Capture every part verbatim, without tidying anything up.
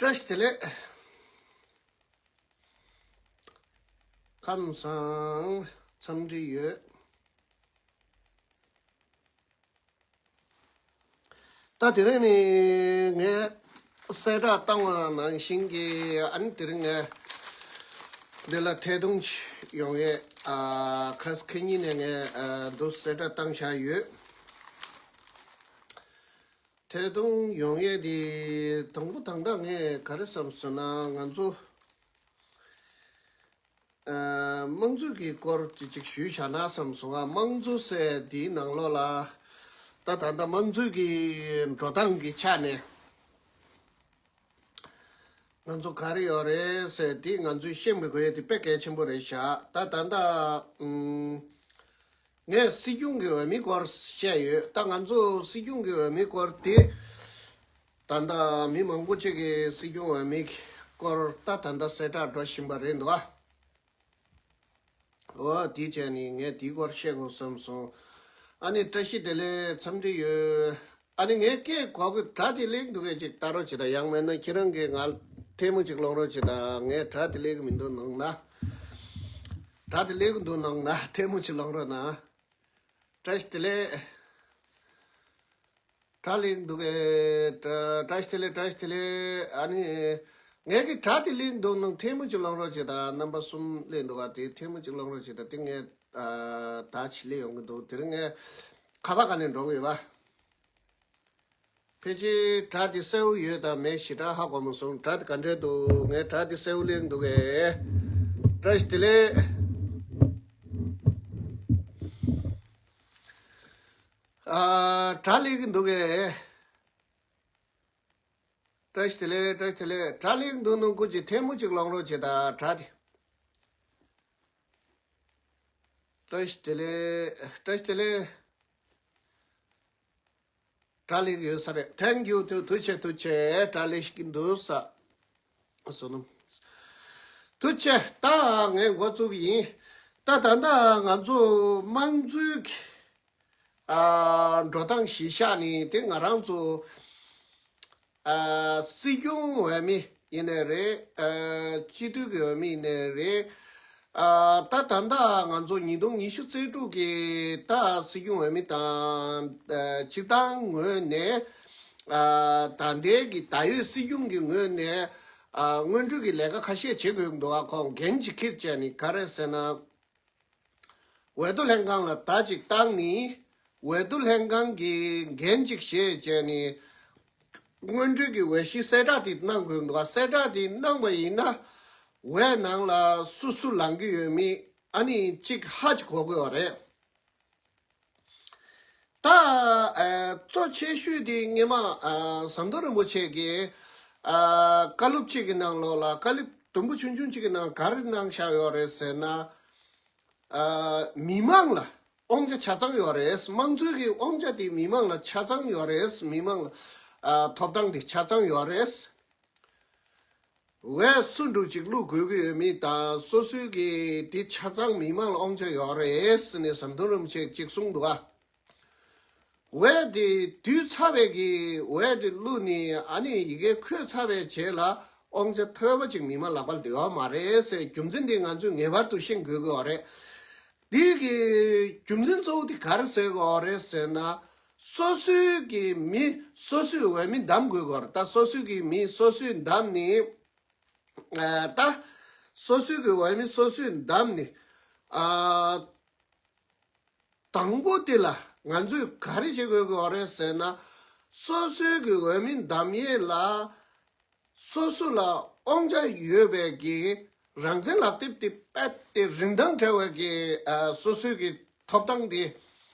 བཀྲ་ཤིས་བདེ་ལེགས། ཁམས་བཟང་། འཚམས་འདྲི་ཡོད། ད་དེ་རིང་ནི་ངས་གསལ་བསྒྲགས་བཏང་བ་ནང་བཞིན་གྱི་ཨ་ནི་དེ་རིང་ངས་འདི་ལ་ཐད་གཏོང་ཡོང་ཡས། ཨ་ཁ་སང་ཁ་ཉིན་ནས་ངས་ཨ་འདུག་གསལ་བསྒྲགས་བཏང་བཞག་ཡོད། ཐད་གཏོང་ཡོང་ཡས་དེ་དང་པོ་དང་ད་ངས་ག་རེ་བསམ་སོང་ན། ང་ཚོ་ཨ་དམངས་གཙོ་གི་སྐོར་ཅིག་ཅིག་ཞུས་བཞག་ན་བསམ་སོང་ང་། དམངས་གཙོ་ཟེར་དེའི་ནང་ལོགས་ལ་ད་ད་ལྟ་དམངས་གཙོ་གི་འགྲོ་སྟངས་ཀྱི་ཆ་ནས་ང་ཚོ་ག་རེ་ཡོད་རེད་ཟེར་དེ་ང་ཚོས་ཤེས་དགོས་ཡས་དེ་དཔེ་གལ་ཆེན་པོ་རེད་བཞག། ད་ད་ལྟ་ཨུམ། ངས་སྲིད་སྐྱོང་གི་འོས་མི་སྐོར་བཤད་ཡོད། ད་ང་ཚོ་སྲིད་སྐྱོང་གི་འོས་མི་སྐོར་དེ་ད་ལྟ་མི་མང་པོ་ཅིག་གིས་སྲིད་སྐྱོང་འོས་མི་སྐོར་ད་ད་ལྟ་གསལ་བསྒྲགས་འགྲོ་བཞིན་པ་རེད་འདུག་ཨ། འོ་དེ་བྱས་ནས་ངས་དེའི་སྐོར་བཤད་དགོས་བསམ་སོང་། ཨ་ནི་བཀྲ་ཤིས་བདེ་ལེགས། འཚམས་འདྲི་ཡོད། ཨ་ནི་ངའི་སྐད་གོ་གི་སྒྲ་དེ་ལེགས་འདུག་གས་ཅིག་ལྟ་རོགས་བྱེད་དང་། ཡང་མིན་ན་ཁྱེད་རང་གིས་ང་ཐལ་མོ་ཅིག་སློང་རོགས་བྱེད་དང་། ངའི་སྒྲ་དེ་ལེགས་མི་འདུག་ནང་ན། སྒྲ་དེ་ལེགས་འདུག་ནང་ན་ཐལ་མོ་ཅིག་སློང་རོགས་གནང་། བཀྲ་ཤིས་བདེ་ལེགས། སྒྲ་ལེགས་འདུག་གས། བཀྲ་བཀྲ་ཤིས་བདེ་ལེགས། བཀྲ་ཤིས་བདེ་ལེགས། ཨ་ནི་ངའི་གི་སྒྲ་དེ་ལེགས་འདུག་ནང་ཐལ་མོ་ཅིག་སློང་རོགས་བྱེད་དང་། རྣམ་པ་གསུམ་སླེབས་འདུག་ག་དེ་ཐལ་མོ་ཅིག་སློང་རོགས་བྱེད་དང་། དེ་ངས་ཨ་ད་ཕྱི་ལས་ཡོང་གི་འདུག་དེ་རིང་ངས་ཁ་པར་ག་ནས་འགྲོ་གི་ཡོད་པ། ཕལ་ཆེར་སྒྲ་དེ་གསལ་བོ་ཡོད་དམ་མེད་ཞེ་དྲག་ཧ་གོ་མ་སོང་། སྒྲ་དེ་ག་འདྲས་འདུག་ངའི་སྒྲ་དེ་གསལ་བོ་ལེན་འདུག་གས། བཀྲ་ཤིས་བདེ་ལེགས། ཨ་སྒྲ་ལེན་གི་འདུག་གས། བཀྲ་ཤིས་བདེ་ལེགས། བཀྲ་ཤིས་བདེ་ལེགས། སྒྲ་ལེན་གི་འདུག་ནང་སྐུ་མཁྱེན་ཐལ་མོ་ཅིག་སློང་རོགས་བྱེད་དང་། སྒྲ་དེ། བཀྲ་ཤིས་བདེ་ལེགས། བཀྲ་ཤིས་བདེ་ལེགས། སྒྲ་ལེན་གི་ཡོད་ས་རེད། Thank you. ཐུགས་ཐུགས་རྗེ་ཆེ། ཐུགས་རྗེ་ཆེ། སྒྲ་ལེན་གི་འདུག་ས། བསོད་ནམས། ཐུགས་རྗེ་ཆེ། ད་ངས་འགོ་བཙུགས་གི་ཡིན། ད་ད་ལྟ་ང་ཚོ་དམངས་གཙོའི་གི་ཨ་འགྲོ་སྟངས་གཞི་བཞག་ནས་དེ་ང་རང་ཚོ་ཨ་སྲིད་སྐྱོང་འོས་མི་ཡིན་ནའི་རེད། ཨ་སྤྱི་འཐུས་ཀྱི་འོས་མི་ཡིན་ནའི་རེད། ཨ་ད་ད་ལྟ་ང་ཚོ་ཉིས་སྟོང་ཉི་ཤུ་རྩ་དྲུག་གི་ད་སྲིད་སྐྱོང་འོས་མི་དང་ཨ་སྤྱིར་བཏང་ངོས་ནས་ཨ་ད་ལྟའི་གི་ད་ཡོད་སྲིད་སྐྱོང་གི་ངོས་ནས་ཨ་སྔོན་འགྲོ་གི་ལས་ཀ་ཁ་ཤས་བྱེད་དགོས་འདུག་ཨ་ཁོང་འགན་ཅིག་འཁྱེར་བྱས་ནས། ག་རེ་ཟེར་ན། འོས་བསྡུ་ལྷན་ཁང་ལ་བརྡ་ཅིག་བཏང་ནས། འོས་བསྡུ་ལྷན་ཁང་གིས་འགན་ཅིག་བཞེས་བྱས་ནས། སྔོན་འགྲོའི་གི་འོས་གཞི་གསལ་བསྒྲགས་དེ་གནང་དགོས་འདུག་གསལ་བསྒྲགས་དེ་གནང་བ་ཡིན་ན། འོས་ནང་ལ་སུ་སུ་ལངས་ཀྱི་ཡོད་མེད་ཨ་ནི་གཅིག་ཧ་ཅིག་གོ་དགོས་པ་རེད། ད་ཨ་གཙོ་ཆེ་ཤོས་དེ་སྔོན་མ་ཨ་ཟམ་གདོང་རིན་པོ་ཆེ་གིས་ཨ་བཀའ་སློབ་གཅིག་གི་ནང་ལོགས་ལ། བཀའ་སློབ་དུམ་བུ་ཆུང་ཆུང་གཅིག་གི་ནང་ག་རེ་གནང་བཞག་ཡོད་རེད་ཟེར་ན། ཨ་མི་མང་ལ་དབང་ཆ་ཆ་ཚང་ཡོད་རེད། དམངས་གཙོའི་གི་དབང་ཆ་དེ་མི་མང་ལ་ཆ་ཚང་ཡོད་རེད། མི་མང་ལ་ཨ་ཐོབ་ཐང་དེ་ཆ་ཚང་ཡོད་རེད། འོས་སུ་འདྲ་ཅིག་བླུག་དགོས་ཀྱི་ཡོད་མེད་དང་། སོ་སོའི་གི་དེ་ཆ་ཚང་མི་མང་ལ་དབང་ཆ་ཡོད་རེད་ཟེར་ནས་ཟམ་གདོང་རིན་པོ་ཆེས་གཅིག་གསུངས་འདུག་ག་འོས་དེ་བསྡུས་ཚར་བའི་གི་འོས་དེ་བླུགས་ནས་ཨ་ནི་ཡི་གེ་འཁོད་ཚར་བའི་རྗེས་ལ་དབང་ཆ་ཐོལ་པ་ཅིག་མི་མང་ལག་པ་ལ་སྡོད་ཡོད་མ་རེད་ཟེར། རྒྱུ་མཚན་དེ་ང་ཚོས་ངེས་པར་དུ་ཤེས་དགོས་ཀྱི་ཡོད་རེད། འདི་གི་རྒྱུ་མཚན་གཙོ་བོ་དེ་ག་རེ་ཟེར་དགོས་རེད་ཟེར་ན། སོ་སོའི་གི་མི་སོ་སོའི་འོས་མི་འདེམས་དགོས་ཀྱི་ཡོད་རེད། ད་སོ་སོའི་གི་མི་སོ་སོས་འདེམས་ནས། ཨ་ད་སོ་སོའི་གི་འོས་མི་སོ་སོས་འདེམས་ནས། ཨ་དང་པོ་དེ་ལ་ང་ཚོས་ག་རེ་བྱེད་དགོས་ཀྱི་ཡོད་རེད་ཟེར་ན། སོ་སོའི་གི་འོས་མི་འདེམས་ཡས་ལ་སོ་སོ་ལ་དབང་ཆ་ཡོད་པའི་གི་རང་བཙན་ལག་དེབ་དེ་རྦད་དེ་རིན་ཐང་བྲལ་བའི་གི་ཨ་སོ་སོའི་གི་ཐོབ་ཐང་དེ་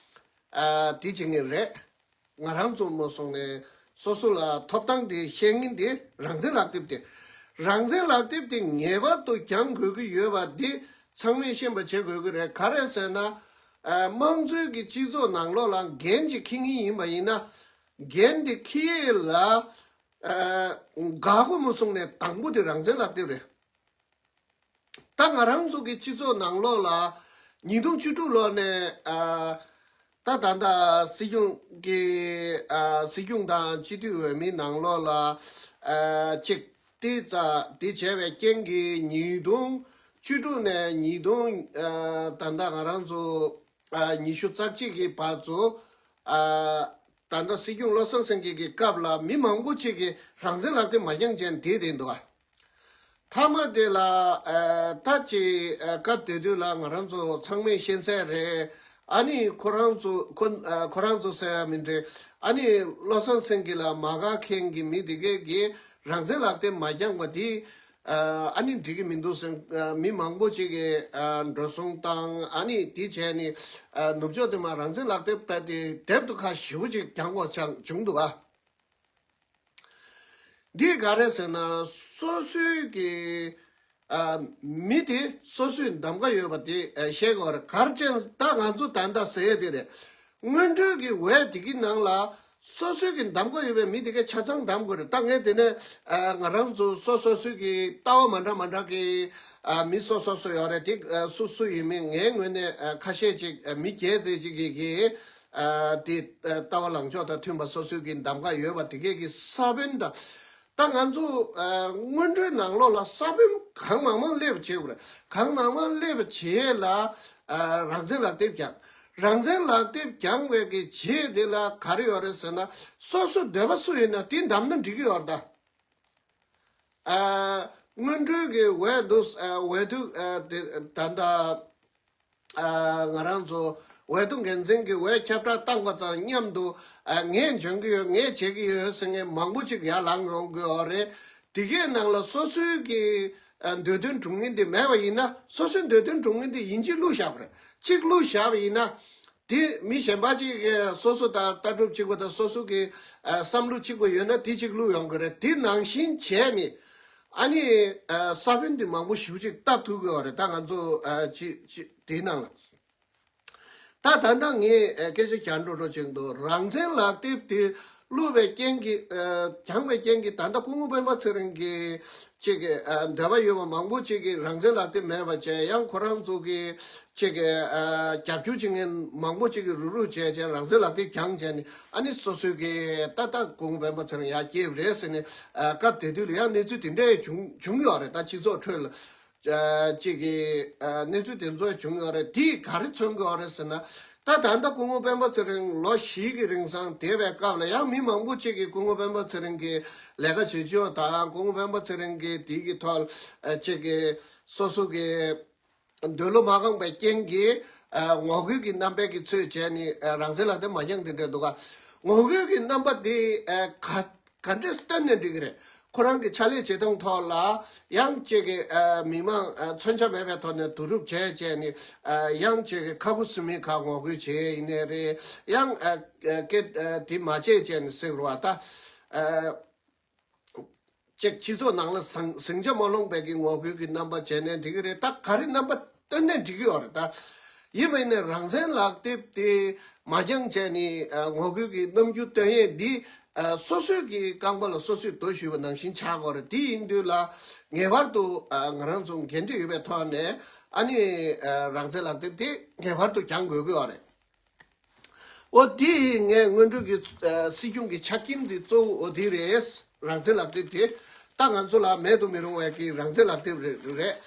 ཨ་དེ་བྱེད་ངེས་རེད། ང་རང་ཚོ་མ་སོང་ནས་སོ་སོ་ལ་ཐོབ་ཐང་དེ་བཤད་མཁན་དེ་རང་བཙན་ལག་དེབ་དེ། རང་བཙན་ལག་དེབ་དེ་ངེས་པར་དུ་འགྱངས་དགོས་ཀྱི་ཡོད་པ་འདི་ཚང་མས་ཤེས་པ་བྱེད་དགོས་ཀྱི་རེད། ག་རེ་ཟེར་ན། ཨ་དམངས་གཙོའི་གི་སྤྱི་ཚོགས་ནང་ལོགས་ལ་འགན་ཅིག་འཁྱེར་མཁན་ཡིན་པ་ཡིན་ན། འགན་དེ་འཁྱེར་ཡས་ལ་ཨ་འགག་སྒོ་མ་སོང་ནས་དང་པོ་དེ་རང་བཙན་ལག་དེབ་རེད། ད་ང་རང་ཚོ་གི་སྤྱི་ཚོགས་ནང་ལོགས་ལ་ཉིས་སྟོང་བཅུ་དྲུག་ལོ་ནས་ཨ་ད་ད་ལྟ་སྲིད་སྐྱོང་གི་ཨ་སྲིད་སྐྱོང་དང་སྤྱི་འཐུས་འོས་མིའི་ནང་ལོགས་ལ་ཨ་ཅིག་ དེ་ཙ་དེ་བྱས་པའི་རྐྱེན་གྱིས་ཉིས་སྟོང་བཅུ་དྲུག་ནས་ཉིས་སྟོང་ཨ་ད་ལྟ་ང་རང་ཚོ་ཨ་ཉི་ཤུ་རྩ་གཅིག་གི་བར་དུ་ཨ་ད་ལྟ་སྲིད་སྐྱོང་བློ་བཟང་སེང་གེ་གི་སྐབས་ལ་མི་མང་པོ་ཅིག་གིས་རང་བཙན་ལག་དེབ་མ་བསྐྱངས་བྱས་ནས་བསྡད་བསྡད་འདུག་ཨ། མཐའ་མ་དེ་ལ་ཨ་ད་ཅིག་ཨ་སྐབས་དེ་དུས་ལ་ང་རང་ཚོ་ཚང་མས་ཤེས་གསལ་རེད། ཨ་ནི་ཁོ་རང་ཚོ་ཁོ་ཨ་ཁོ་རང་ཚོ་ཟེར་ཡ་མི་འདྲ། ཨ་ནི་བློ་བཟང་སེང་གེ་ལ་མ་དགའ་མཁན་གྱི་མི་དེ་གས་ཀྱིས་རང་བཙན་ལག་དེབ་མ་བསྐྱངས་པ་དེ་ཨ་ནི་འགྲིག་གི་མི་འདུག་ཟེར། ཨ་མི་མང་པོ་ཅིག་གིས་ཨ་འགྲོ་སོང་བཏང་། ཨ་ནི་དེ་བྱས་ནས་ཨ་ནུབ་ཕྱོགས་དེ་མ་རང་བཙན་ལག་དེབ་དཔེ་དེ་དེབ་ཏུ་ཁ་ཞེ་པོ་ཅིག་བསྐྱངས་དགོས་ཆགས་བྱུང་འདུག་ཨ། འདི་ག་རེ་ཟེར་ན་སོ་སོའི་གི་ཨ་མི་དེ་སོ་སོའི་གདམ་ག་ཡོད་པ་དེ་ཨ་བཤད་དགོས་རེད། ག་རེ་བྱས་ན་ད་ང་ཚོ་ད་ལྟ་ཟེར་ཡས་དེ་རེད། སྔོན་འགྲོའི་གི་འོས་དེ་གི་ནང་ལ་སོ་སོའི་གི་གདམ་ག་ཡོད་པའི་མི་དེ་གས་ཆ་ཚང་གདམ་དགོས་རེད། ད་ངས་དེ་ནས་ཨ་ང་རང་ཚོ་སོ་སོ་སོའི་གི་ལྟ་བ་མ་འདྲ་མ་འདྲ་གི་ཨ་མི་སོ་སོ་སོ་ཡོད་རེད། དེ་ཨ་སུ་སུ་ཡིན་མིན་ངའི་ངོས་ནས་ཨ་ཁ་ཤས་ཅིག་ཨ་མི་སྒེར་རྩེ་ཅིག་གི་གི་ཨ་དེ་ཨ་ལྟ་བ་ལངས་ཕྱོགས་དང་མཐུན་པ་སོ་སོའི་གི་གདམ་ག་ཡོད་པ་དེ་གས་ཀྱི་ས་བོན་དང་། ད་ང་ཚོ་ཨ་སྔོན་འགྲོའི་ནང་ལོགས་ལ་ས་བོན་གང་མང་མང་སླེབས་བྱེད་དགོས་རེད། གང་མང་མང་སླེབས་བྱེད་ལ་ཨ་རང་བཙན་ལག་དེབ་བསྐྱངས། རང་བཙན་ལག་དེབ་བསྐྱངས་པའི་གི་རྗེས་དེ་ལ་ག་རེ་ཡོད་རེད་ཟེར་ན་སོ་སོ་འདོད་པ་སུ་ཡིན་ན་དེ་བདམས་ན་འགྲིག་གི་ཡོད་རེད་ད། ཨ་སྔོན་འགྲོའི་གི་འོས་བསྡུ་ཨ་འོས་བསྡུ་ཨ་དེ་ད་ལྟ་ཨ་ང་རང་ཚོ་འོས་བསྡུ་འགན་འཛིན་གྱི་འོས་ཁྱབ་བསྒྲགས་བཏང་བ་དང་མཉམ་དུ་ཨ་ངས་འཇོན་གྱི་ཡོད། ངས་བྱེད་ཀྱི་ཡོད་ཟེར་མཁན་མང་པོ་ཅིག་ཡར་ལངས་ཡོང་གི་ཡོད་རེད། དེ་གའི་ནང་ལ་སོ་སོའི་གི་ཨ་འདོད་དོན་སྒྲུབ་མཁན་དེ་མེད་པ་ཡིན་ན། སོ་སོའི་འདོད་དོན་སྒྲུབ་མཁན་དེ་ཡིན་གཅིག་བླུགས་བཞག་པ་རེད། གཅིག་བླུགས་བཞག་པ་ཡིན་ན། དེ་མི་གཞན་པ་ཅིག་གིས་སོ་སོ་དང་ལྟ་གྲུབ་གཅིག་པ་དང་སོ་སོ་གི་ཨ་བསམ་བློ་གཅིག་པ་ཡོད་ན་དེ་གཅིག་བླུགས་ཡོང་གི་རེད། དེ་ནང་བཞིན་བྱས་ནས་ཨ་ནི་ཨ་ས་བོན་དེ་མང་པོ་ཞེ་པོ་ཅིག་བཏབ་ཐུབ་ཀྱི་ཡོད་རེད། ད་ང་ཚོ་ཨ་ཅི་ཅི་དེའི་ནང་ལ་ད་ད་ལྟ་ངས་ཨ་སྐད་ཆ་རྒྱག་འགྲོ་འགྲོ་བྱེད་འདུག་རང་བཙན་ལག་དེབ་དེ་བླུགས་པའི་རྐྱེན་གྱིས་ཨ་བསྐྱངས་པའི་རྐྱེན་གྱིས་ད་ལྟ་སྐུ་ངོ་སྤེན་པ་ཚེ་རིང་གི་ཅིག་གི་ཨ་འདོད་པ་ཡོད་པ་མང་པོ་ཅིག་གིས་རང་བཙན་ལག་དེབ་མེད་པ་བྱས། ཡང་ཁོ་རང་ཚོ་གི་ཅིག་གི་ཨ་རྒྱབ་སྐྱོར་བྱེད་མཁན་མང་པོ་ཅིག་གིས་རུག་རུག་བྱས་བྱས་རང་བཙན་ལག་དེབ་བསྐྱངས་བྱས་ནས་ཨ་ནི་སོ་སོའི་གི་ད་ལྟ་སྐུ་ངོ་སྤེན་པ་ཚེ་རིང་ཡར་སྐྱེས་པ་རེད་ཟེར་ནས་ཨ་སྐབས་དེ་དུས་ལ་ཡང་གནས་ཚུལ་དེ་འདྲ་བྱུང་བྱུང་ཡོད་རེད། ད་སྤྱི་ཚོགས་ཁྲོད་ལ་ཨ་ཅིག་གི་ཨ་གནས་ཚུལ་དེ་ཚོ་བྱུང་ཡོད་རེད། དེས་ག་རེ་མཚོན་གྱི་ཡོད་རེད་ཟེར་ན། ད་ད་ལྟ་སྐུ་ངོ་སྤེན་པ་ཚེ་རིང་ལོ་བཞི་གི་རིང་སང་བསྡད་པའི་སྐབས་ལ་ཡང་མི་མང་པོ་ཅིག་གིས་སྐུ་ངོ་སྤེན་པ་ཚེ་རིང་གི་ལས་ཀ་བྱེད་ཕྱོགས་དང་སྐུ་ངོ་སྤེན་པ་ཚེ་རིང་གི་དེ་གི་ཐོག་ཨ་ཅིག་གི་སོ་སོ་གི་འདོད་བློ་མ་ཁེངས་པའི་རྐྱེན་གྱིས་ཨ་ངོ་རྒོལ་གྱི་རྣམ་པའི་གི་ཚུལ་བྱས་ནས་ཨ་རང་བཙན་ལག་དེབ་མ་བསྐྱངས་དེ་འདྲ་འདུག་ག་ངོ་རྒོལ་གྱི་རྣམ་པ་དེ་ཨ་ག་ག་འདྲས་སྟོན་ནས་འགྲིག་གི་རེད། ཁོ་རང་གི་ཕྱག་ལས་བྱེད་སྟངས་ཐོག་ལ་ཡང་ཅིག་གི་ཨ་མི་མང་ཨ་མཚོན་ཆ་མེད་པའི་ཐོག་ནས་བསྡུ་རུབ་བྱས་བྱས་ནས་ཨ་ཡང་ཅིག་གི་ཁ་ཁུ་སིམ་མེ་ཁ་ངོ་རྒོལ་བྱས་ཡིན་ནའི་རེད། ཡང་ཨ་ཨ་སྐད་ཨ་དེ་མ་བྱས་བྱས་ནས་ཟེར་བ་ད་ཨ་ཅིག་སྤྱི་ཚོགས་ནང་ལ་ཟིང་ཟིང་ཆ་མ་སློང་པའི་གི་ངོ་རྒོལ་གྱི་རྣམ་པ་བྱས་ནའི་འགྲིག་གི་རེད། ད་ག་རེ་རྣམ་པ་སྟོན་ནའི་འགྲིག་གི་ཡོད་རེད་ད། ཡིན་པ་ཡིན་ནའི་རང་བཙན་ལག་དེབ་དེ་མ་བསྐྱངས་བྱས་ནས་ཨ་ངོ་རྒོལ་གྱི་རྣམ་འགྱུར་སྟོན་ཡས་འདི་ཨ་སོ་སོའི་གི་རྐང་པ་ལ་སོ་སོས་རྡོ་གཞུས་པ་ནང་བཞིན་ཆགས་ཀྱི་ཡོད་རེད། དེ་ཡིན་དུས་ལ་ངེས་པར་དུ་ཨ་ང་རང་ཚོ་འགན་འཁྲི་ཡོད་པའི་ཐོག་ནས་ཨ་ནི་ཨ་རང་བཙན་ལག་དེབ་དེ་ངེས་པར་དུ་བསྐྱང་དགོས་ཀྱི་ཡོད་རེད། འོ་དེ་ཡིན་ངས་སྔོན་འགྲོ་གི་ཨ་སྲིད་སྐྱོང་གི་ཆ་རྐྱེན་དེ་གཙོ་བོ་འོ་དེ་རེད། རང་བཙན་ལག་དེབ་དེ་ད་ང་ཚོ་ལ་མེད་དུ་མི་རུང་བའི་གི་རང་བཙན་ལག་དེབ་རེད་རེད།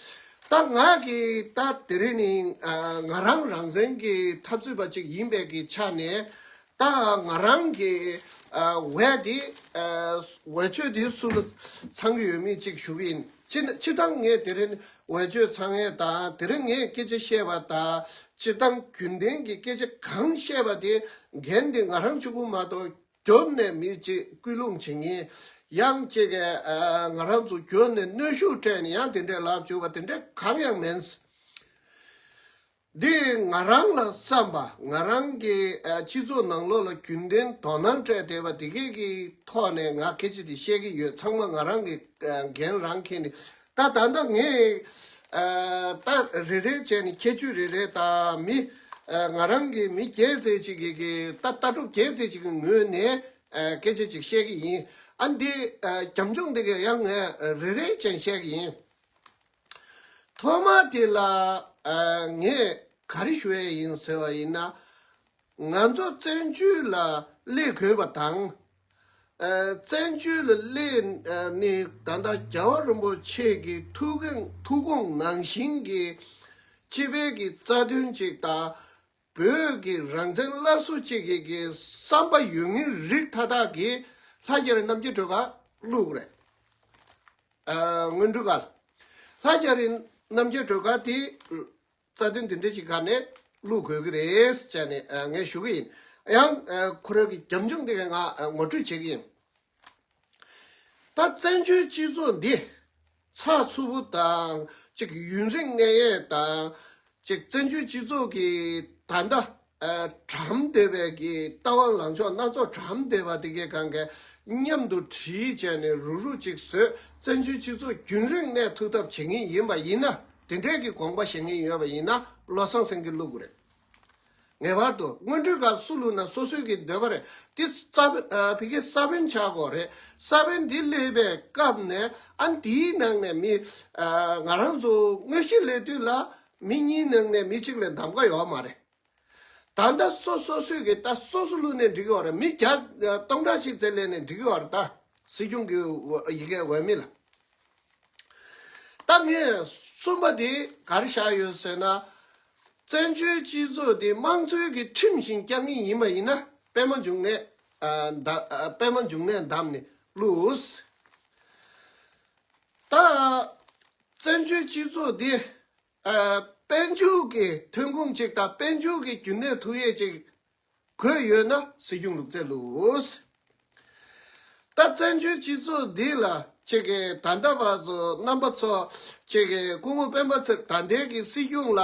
ད་ང་གི་ད་དེ་རིང་ནི་ཨ་ང་རང་རང་བཙན་གྱི་འཐབ་རྩོད་པ་ཅིག་ཡིན་པའི་གི་ཆ་ནས་ད་ང་རང་གི་ཨ་འོས་དེ་ཨ་འོས་ཆོས་དེ་སུ་ལ་ཚང་གི་ཡོད་མེད་ཅིག་ཞུ་གི་ཡིན། སྤྱི་སྤྱིར་བཏང་ངས་དེ་རིང་འོས་ཆོས་ཚང་ཡས་དང་དེ་རིང་ངས་སྐད་ཆ་བཤད་པ་དང་སྤྱིར་བཏང་རྒྱུན་ལྡན་གྱི་སྐད་ཆ་གང་བཤད་པ་དེ་འགན་དེ་ང་རང་གཅིག་པུ་མ་གཏོགས་རྒྱབ་ནས་མི་གཅིག་སྐུལ་སློང་བྱེད་མཁན་ཡང་གཅིག་གིས་ཨ་ང་རང་ཚོ་རྒྱབ་ནས་གནོན་ཤུགས་སྤྲད་ནས་ཡང་དེ་འདྲས་ལབ་བཅུག་པ་དེ་འདྲས་གང་ཡང་མིན། འདི་ང་རང་ལ་བསམ་པ་ང་རང་གི་ཨ་སྤྱི་ཚོགས་ནང་ལོགས་ལ་རྒྱུན་ལྡན་དོ་སྣང་སྤྲད་བསྡད་པ་དེ་གས་ཀྱི་ཐོག་ནས་ང་སྐད་ཆ་དེ་བཤད་ཀྱི་ཡོད། ཚང་མ་ང་རང་གི་ཨ་འགན་རང་འཁྱེར་ནས་ད་ད་ལྟ་ངས་ཨ་ད་རེ་རེ་བྱས་ནས་ཁྱད་ཆོས་རེ་རེ་དང་མི་ཨ་ང་རང་གི་མི་སྒེར་རྩེ་གཅིག་གི་གི་ད་ལྟ་གྲུབ་སྒེར་རྩེ་གཅིག་གི་ངོས་ནས་ཨ་སྐད་ཆ་ཅིག་བཤད་ཀྱི་ཡིན། ཨ་འདི་ཨ་རྒྱབ་ལྗོངས་འདི་གས་ཡང་ངས་རེ་རེ་བྱས་བཤད་ཀྱི་ཡིན། ཐོག་མ་དེ་ལ་ཨ་ངས་ག་རེ་ཞུ་ཡས་ཡིན་ཟེར་བ་ཡིན་ན། ང་ཚོ་བཙན་བྱོལ་ལ་སླེབས་དགོས་པ་དང་། ཨ་བཙན་བྱོལ་ལ་སླེབས་ནས་ད་ལྟ་རྒྱལ་བ་རིན་པོ་ཆེ་གི་ཐུགས་དགོངས་ཐུགས་དགོངས་ནང་བཞིན་གྱི་སྤྱི་པའི་གི་རྩ་དོན་ཅིག་དང་བོད་ཀྱི་རང་བཙན་སླར་གསོ་ཅིག་གི་གི་བསམ་པ་ཡོད་མཁན་རིགས་མཐའ་དག་གིས་ལྷ་རྒྱ་རི་རྣམ་རྒྱལ་སྒྲོལ་དཀར་བླུགས་རེད། ཨ་སྔོན་འགྲོ་ག་ལྷ་རྒྱ་རི་རྣམ་རྒྱལ་སྒྲོལ་དཀར་དེ་རྩ་དོན་འདི་འདྲ་ཞིག་ག་ནས་བླུག་དགོས་ཀྱི་རེད་ཟེར་ནས་ཨ་ངས་ཞུ་གི་ཡིན། ཡང་ཨ་ཁོ་རང་གི་རྒྱབ་ལྗོངས་འདི་ང་ཨ་ངོ་སྤྲོད་བྱེད་ཀྱི་ཡིན། ད་བཙན་བྱོལ་སྤྱི་ཚོགས་འདི་ཚགས་ཚུད་པོ་དང་ཅིག་ཡུན་རིང་གནས་ཡས་དང་ཅིག་བཙན་བྱོལ་སྤྱི་ཚོགས་ཀྱི་ད་ལྟ་ཨ་གྲམ་བསྡད་པའི་གི་ལྟ་བ་ལངས་ཕྱོགས་སྣ་ཚོགས་གྲམ་བསྡད་པ་དེ་གའི་སྒང་ག་མཉམ་དུ་དྲིལ་བྱས་ནས་རུག་རུག་ཅིག་བཟོས། བཙན་བྱོལ་སྤྱི་ཚོགས་རྒྱུན་རིང་གནས་ཐུབ་ཐབས་བྱེད་མཁན་ཡིན་པ་ཡིན་ན། དེ་འདྲའི་གི་དགོངས་པ་བཞེས་མཁན་ཡོད་པ་ཡིན་ན་བློ་བཟང་སེང་གེ་བླུག་དགོས་རེད། ངེས་པར་དུ་སྔོན་འགྲོའི་སྐབས་སུ་བླུག་ན་སོ་སོའི་གི་འདོད་པ་རེད། དེ་ས་བོན་ཨ་ཕ་གི་ས་བོན་ཆགས་དགོས་རེད། ས་བོན་འདི་སླེབས་པའི་སྐབས་ནས་ཨ་འདིའི་ནང་ནས་མི་ཨ་ང་རང་ཚོ་དངོས་གཞི་སླེབས་དུས་ལ་མི་གཉིས་ནང་ནས་མི་གཅིག་ལས་གདམ་ག་ཡོད་མ་རེད། ད་ལྟ་སོ་སོ་སོས་ཀྱི་ད་སོ་སོ་བླུགས་ནས་འགྲིག་གི་ཡོད་རེད། མི་བརྒྱ་སྟོང་ཕྲག་ཞིག་བཙལ་ལས་ནས་འགྲིག་གི་ཡོད་རེད། ད་སྲིད་སྐྱོང་གི་ཡི་གེ་འོས་མི་ལ། ད་ངས་གསུམ་པ་དེ་ག་རེ་བཞག་ཡོད་ཟེར་ན། བཙན་བྱོལ་སྤྱི་ཚོགས་དེ་དམངས་གཙོའི་གི་ཁྲིམས་བཞིན་བསྐྱངས་ངེས་ཡིན་པ་ཡིན་ན་པད་མ་འབྱུང་གནས་ཨ་ད་ཨ་པད་མ་འབྱུང་གནས་བདམས་ནས་བླུགས། ད་བཙན་བྱོལ་སྤྱི་ཚོགས་དེ་ཨ་དཔལ་འབྱོར་གྱི་ཐོན་ཁུངས་གཅིག་དང་དཔལ་འབྱོར་གྱི་རྒྱུན་གནས་ཐུབ་ཡས་ཅིག་དགོས་ཡོད་ན་སྲིད་སྐྱོང་ལུག་རྫི་བླུགས། ད་བཙན་བྱོལ་སྤྱི་ཚོགས་འདི་ལ་ཅིག་གི་ད་ལྟ་བར་དུ་རྣམ་པ་ཚོ་ཅིག་གི་སྐུ་ངོ་སྤེན་པ་ཚེ་ད་ལྟའི་གི་སྲིད་སྐྱོང་ལ་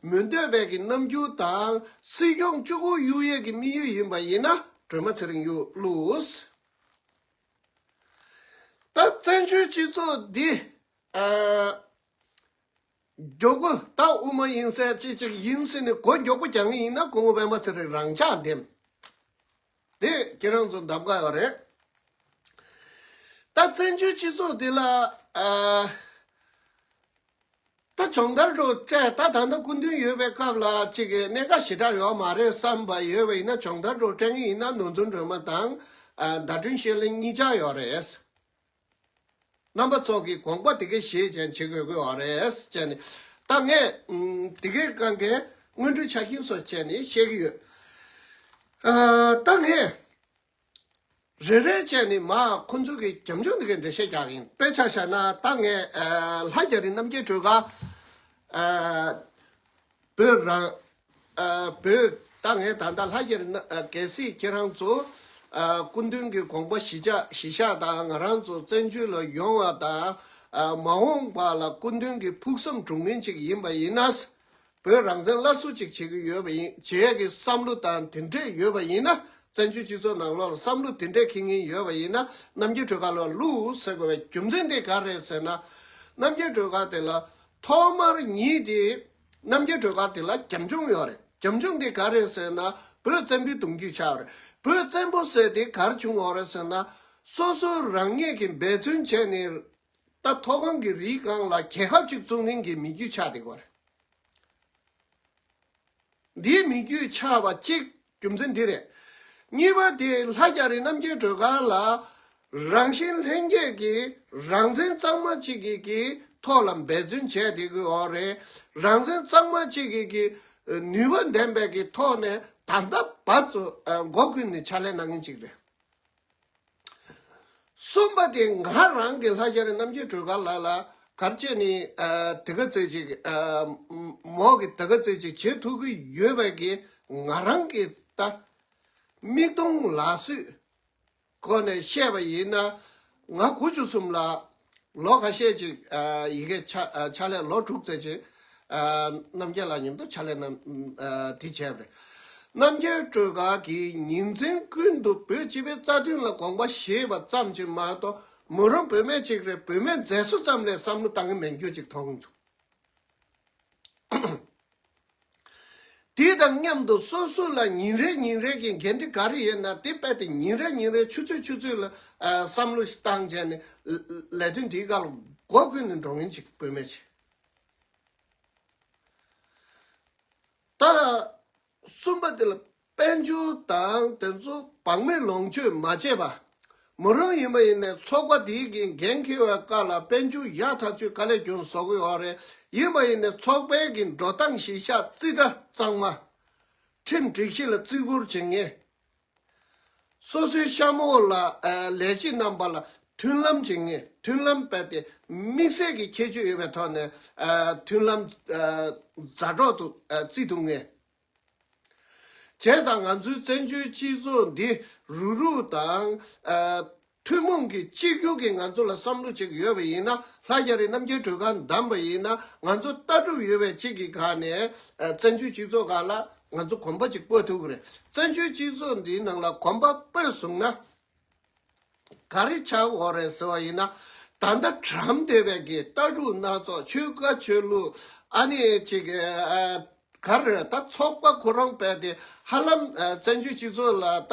མི་འདོད་པའི་གི་རྣམ་འགྱུར་དང་སྲིད་སྐྱོང་བཅུ་དགུ་གཡུག་ཡས་ཀྱི་དམིགས་ཡུལ་ཡིན་པ་ཡིན་ན་སྒྲོལ་མ་ཚེ་རིང་གཡུག་བླུགས། ད་བཙན་བྱོལ་སྤྱི་ཚོགས་འདི་ཨ། མགྱོགས་པོ་ད་དབུ་མ་ཡིན་ཟེར་ཅིག་ཅིག་ཡིན་ཟེར་ནས་མགོ་མགྱོགས་པོ་རྒྱག་ངེས་ཡིན་ན་སྐུ་ངོ་སྤེན་པ་ཚེ་རིང་རང་འཇགས་འདེམས། དེ་ཁྱེད་རང་ཚོ་གདམ་ག་ཡོད་རེད། ད་བཙན་བྱོལ་སྤྱི་ཚོགས་འདི་ལ་ཨ་ད་སྦྱོང་བརྡར་འགྲོ་སྤྲད་ད་ད་ལྟ་སྐུ་མདུན་ཡོད་པའི་སྐབས་ལ་ཅིག་གི་གནད་འགག་ཞེ་དྲག་ཡོད་མ་རེད་བསམ་པ་ཡོད་པ་ཡིན་ན་སྦྱོང་བརྡར་འགྲོ་སྤྲད་ངེས་ཡིན་ན་ནོར་འཛིན་སྒྲོལ་མ་དང་ཨ་ཟླ་སྒྲོན་བཤེས་གླིང་གཉིས་ཆ་ཡོད་རེད། རྣམ་པ་ཚོ་གི་དགོངས་པ་དེ་གས་བཞེས་ཅན་བྱེད་དགོས་ཀྱི་ཡོད་རེད་ཅེས་ནས་ད་ངས་ཨམ་དེ་གས་གང་གས་སྔོན་འགྲོའི་ཆ་རྐྱེན་སོགས་བྱས་ནས་བཤད་ཀྱི་ཡོད། ཨ་ད་ངས་རེ་རེ་བྱས་ནས་མ་ཁོ་ཚོ་གི་རྒྱབ་ལྗོངས་དེ་གས་འགྲེལ་བཤད་རྒྱག་གི་ཡིན། དཔེ་ཆ་བཞག་ན་ད་ངས་ཨ་ལྷ་རྒྱ་རི་རྣམ་རྒྱལ་སྒྲོལ་དཀར་ཨ། བོད་རང་། ཨ་བོད་ད་ངས་ད་ལྟ་ལྷ་རྒྱ་རི་ན་ཨ་གལ་སྲིད་ཁྱེད་རང་ཚོ་ཨ་སྐུ་མདུན་གྱི་དགོངས་པ་གཞི་བཞག་གཞི་བཞག་དང་ང་རང་ཚོ་བཙན་བྱོལ་ལ་ཡོང་བ་དང་ཨ་མ་འོངས་པ་ལ་སྐུ་མདུན་གྱི་ཕུགས་བསམ་སྒྲུབ་མཁན་ཅིག་ཡིན་པ་ཡིན་ན། བོད་རང་བཙན་སླར་གསོ་ཅིག་བྱེད་ཀྱི་ཡོད་པ་ཡིན་བྱེད་ཀྱི་བསམ་བློ་དང་དེ་འདྲས་ཡོད་པ་ཡིན་ན། བཙན་བྱོལ་སྤྱི་ཚོགས་ནང་ལོགས་ལ་བསམ་བློ་དེ་འདྲས་འཁྱེར་མཁན་ཡོད་པ་ཡིན་ན་རྣམ་རྒྱལ་སྒྲོལ་དཀར་ལ་བླུགས་ཟེར་དགོས་པའི་རྒྱུ་མཚན་དེ་ག་རེད་ཟེར་ན། རྣམ་རྒྱལ་སྒྲོལ་དཀར་དེ་ལ་ཐོག་མར་ཉིད་དེ་རྣམ་རྒྱལ་སྒྲོལ་དཀར་དེ་ལ་རྒྱབ་ལྗོངས་ཡོད་རེད། རྒྱབ་ལྗོངས་དེ་ག་རེད་ཟེར་ན་བོད་བཙན་པོའི་གདུང་རྒྱུད་ཆགས་རེད། བོད་བཙན་པོ་ཟེར་དེ་ག་རེ་བྱུང་བ་རེད་ཟེར་ན། སོ་སོ་རང་ཉིད་ཀྱིས་འབད་བརྩོན་བྱས་ནས་ད་མཐོ་སྒང་གི་རིའི་སྒང་ལ་རྒྱལ་ཁབ་ཅིག་བཙུགས་མཁན་གྱི་མི་རྒྱུད་ཆགས་བསྡད་ཀྱི་ཡོད་རེད། འདིའི་མི་རྒྱུད་ཆགས་པ་གཅིག་རྒྱུ་མཚན་འདི་རེད། གཉིས་པ་དེ་ལྷ་རྒྱ་རི་རྣམ་རྒྱལ་སྒྲོལ་དཀར་ལ་རང་བཞིན་ལྷན་སྐྱེས་ཀྱི་རང་བཙན་གཙང་མ་གཅིག་གི་གི་ཐོག་ལ་འབད་བརྩོན་བྱས་བསྡད་ཀྱི་ཡོད་རེད། རང་བཙན་གཙང་མ་གཅིག་གི་གི་ནུས་པ་ལྡན་པའི་གི་ཐོག་ནས་ད་ལྟ་བར་དུ་ཨ་མགོ་ཀུན་ནས་ཕྱག་ལས་གནང་མཁན་གཅིག་རེད། གསུམ་པ་དེ་ང་རང་གི་ལྷ་རྒྱ་རི་རྣམ་རྒྱལ་སྒྲོལ་དཀར་ལགས་ལ་ག་རེ་བྱས་ནས་ཨ་དེ་ག་ཙམ་ཅིག་ཨ་མོ་གི་དེ་ག་ཙམ་ཅིག་བྱེད་ཐུབ་ཀྱི་ཡོད་པའི་གི་ང་རང་གི་ད་མིག་མཐོང་ལག་ཟོས་སྒོ་ནས་བཤད་པ་ཡིན་ན་ང་དགུ་བཅུ་གསུམ་ལ་ལོ་ཁ་ཤས་ཅིག་ཨ་ཡི་གེ་ཕྱག་ཨ་ཕྱག་ལས་ལོ་དྲུག་ཙམ་ཅིག་ཨ་རྣམ་རྒྱལ་ལགས་མཉམ་དུ་ཕྱག་ལས་གནང་ཨ་དེ་བྱས་པ་རེད། རྣམ་རྒྱལ་སྒྲོལ་དཀར་གྱིས་ཉིན་མཚན་ཀུན་ཏུ་བོད་སྤྱི་པའི་རྩ་དོན་ལ་དགོངས་པ་བཞེས་པ་ཙམ་ཅིག་མ་གཏོགས་མོ་རང་བུད་མེད་ཅིག་རེད། བུད་མེད་མཛེས་བཟོ་ཙམ་ལས་བསམ་བློ་བཏང་གི་མེད་རྒྱུ་ཅིག་མཐོང་གི་འདུག་དེ་དང་མཉམ་དུ་སོ་སོ་ལ་ཉིན་རེ་ཉིན་རེ་གི་འགན་འཁྲི་ག་རེ་ཡོད་ན་དེ་རྦད་དེ་ཉིན་རེ་ཉིན་རེ་ཆུ་ཚོད་ཆུ་ཚོད་ལ་ཨ་བསམ་བློ་ཞིག་བཏང་བྱས་ནས་ལས་དོན་དེའི་སྒང་ལ་སྒོ་ཀུན་ནས་འགྲོ་མཁན་ཅིག་བུད་མེད་ཅིག་ད་གསུམ་པ་དེ་ལ་དཔལ་འབྱོར་དང་དེ་ཚོ་བག་མེད་ལོངས་སྤྱོད་མ་བྱས་པ། མོ་རང་ཡིན་པ་ཡིན་ནའི་ཚོགས་པ་དེའི་གི་འགན་འཁྱེར་བའི་སྐབས་ལ་དཔལ་འབྱོར་ཡག་ཐག་ཆོད་དཀའ་ལས་ཀྱང་བཟོ་གི་ཡོད་རེད། ཡིན་པ་ཡིན་ནའི་ཚོགས་པའི་གི་འགྲོ་སྟངས་གཞི་བཞག་རྩིས་ཁྲ་གཙང་མ། ཁྲིམས་སྒྲིག་གཞི་ལ་བརྩི་བཀུར་བྱེད་མཁན། སོ་སོའི་ཤ་མོ་ལ་ཨ་ལས་བྱེད་རྣམ་པ་ལ་མཐུན་ལམ་བྱེད་མཁན། མཐུན་ལམ་སྤེལ་ཏེ་དམིགས་བསལ་གྱི་ཁྱད་ཆོས་ཡོད་པའི་ཐོག་ནས་ཨ་མཐུན་ལམ་ཨ་མཛའ་གྲོགས་དུ་ཨ་བརྩི་ཐུབ་མཁན། བྱས་ཙང་ང་ཚོའི་བཙན་བྱོལ་སྤྱི་ཚོགས་འདི་རུག་རུག་དང་ཨ་ཐུན་མོང་གི་གཅིག་གྱུར་གྱི་ང་ཚོ་ལ་བསམ་བློ་ཅིག་ཡོད་པ་ཡིན་ན། ལྷ་རྒྱ་རི་རྣམ་རྒྱལ་སྒྲོལ་དཀར་བདམས་པ་ཡིན་ན། ང་ཚོ་ལྟ་གྲུབ་ཡོད་པའི་གཅིག་གི་སྒང་ནས་ཨ་བཙན་བྱོལ་སྤྱི་ཚོགས་སྒང་ལ་ང་ཚོ་གོམ་པ་ཅིག་སྤོ་ཐུབ་ཀྱི་རེད། བཙན་བྱོལ་སྤྱི་ཚོགས་འདིའི་ནང་ལ་གོམ་པ་སྤོས་སོང་ན། ག་རེ་ཆགས་ཡོད་རེད་ཟེར་བ་ཡིན་ན། ད་ལྟ་གྲམ་བསྡད་པའི་གི་ལྟ་གྲུབ་སྣ་ཚོགས། ཆོལ་ཁ་ཆོས་ལུགས། ཨ་ནི་ཅིག་ཨ་ག་རེ་རེད། ད་ཚོགས་པ་ཁོ་རང་སྤེལ་ཏེ་ཧ་ལམ་ཨ་བཙན་བྱོལ་སྤྱི་ཚོགས་ལ་ད་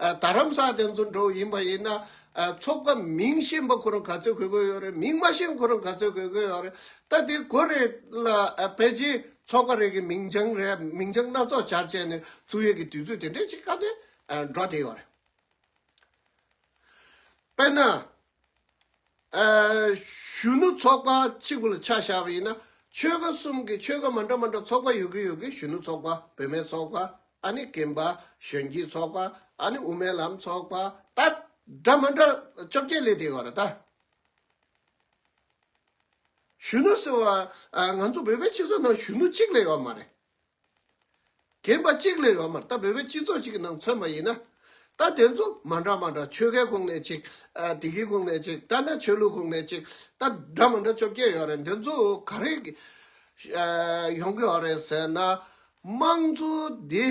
ཨ་རྡ་རམ་ས་ལ་དེ་ཚོ་འགྲོ་ཡིན་པ་ཡིན་ན། ཨ་ཚོགས་པ་མིང་ཤེས་པ་ཁོ་རང་ག་ཚོད་དགོས་ཀྱི་ཡོད་རེད། མིང་མ་ཤེས་པ་ཁོ་རང་ག་ཚོད་དགོས་ཀྱི་ཡོད་རེད། ད་དེ་གོ་རེ་ལ་ཨ་ཕལ་ཆེར་ཚོགས་པ་རེ་གི་མིང་བྱང་རེ་མིང་བྱང་སྣ་ཚོགས་སྦྱར་བྱས་ནས་བཙུགས་ཡས་ཀྱི་དུས་ཚོད་དེ་འདྲས་ཅིག་ག་ནས་ཨ་འགྲོ་བསྡད་ཡོད་རེད། དཔེར་ན། ཨ་གཞོན་ནུ་ཚོགས་པ་གཅིག་པུ་ལ་ཆ་བཞག་པ་ཡིན་ན། ཆོལ་ཁ་གསུམ་གྱི་ཆོལ་ཁ་མ་འདྲ་མ་འདྲ་ཚོགས་པ་ཡོད་ཀྱི་ཡོད་ཀྱི། གཞོན་ནུ་ཚོགས་པ། བུད་མེད་ཚོགས་པ། ཨ་ནི་རྒན་པ་གཞོན་སྐྱེས་ཚོགས་པ། ཨ་ནི་དབུ་མའི་ལམ་ཚོགས་པ། ད་འདྲ་མ་འདྲ་བཅོ་བརྒྱད་སླེབས་བསྡད་ཡོད་རེད་ད། གཞོན་ནུ་ཟེར་བ་ཨ་ང་ཚོ་བོད་པའི་སྤྱི་ཚོགས་ནང་གཞོན་ནུ་གཅིག་ལས་ཡོད་མ་རེད། རྒན་པ་གཅིག་ལས་ཡོད་མ་རེད། ད་བོད་པའི་སྤྱི་ཚོགས་གཅིག་གི་ནང་མཚོན་པ་ཡིན་ན། ད་དེ་ཚོ་མ་འདྲ་མ་འདྲ། ཆོལ་ཁའི་ཁོངས་ནས་གཅིག་ཨ་དེ་གའི་ཁོངས་ནས་གཅིག་ད་ནི་ཆོས་ལུགས་ཁོངས་ནས་གཅིག་ད་འདྲ་མ་འདྲ་བཅོ་བརྒྱད་ཡོད་རེད། འདི་ཚོ་ག་རེ་གི་ཨ་ཡོང་གི་ཡོད་རེད་ཟེར་ན། དམངས་གཙོ་འདི་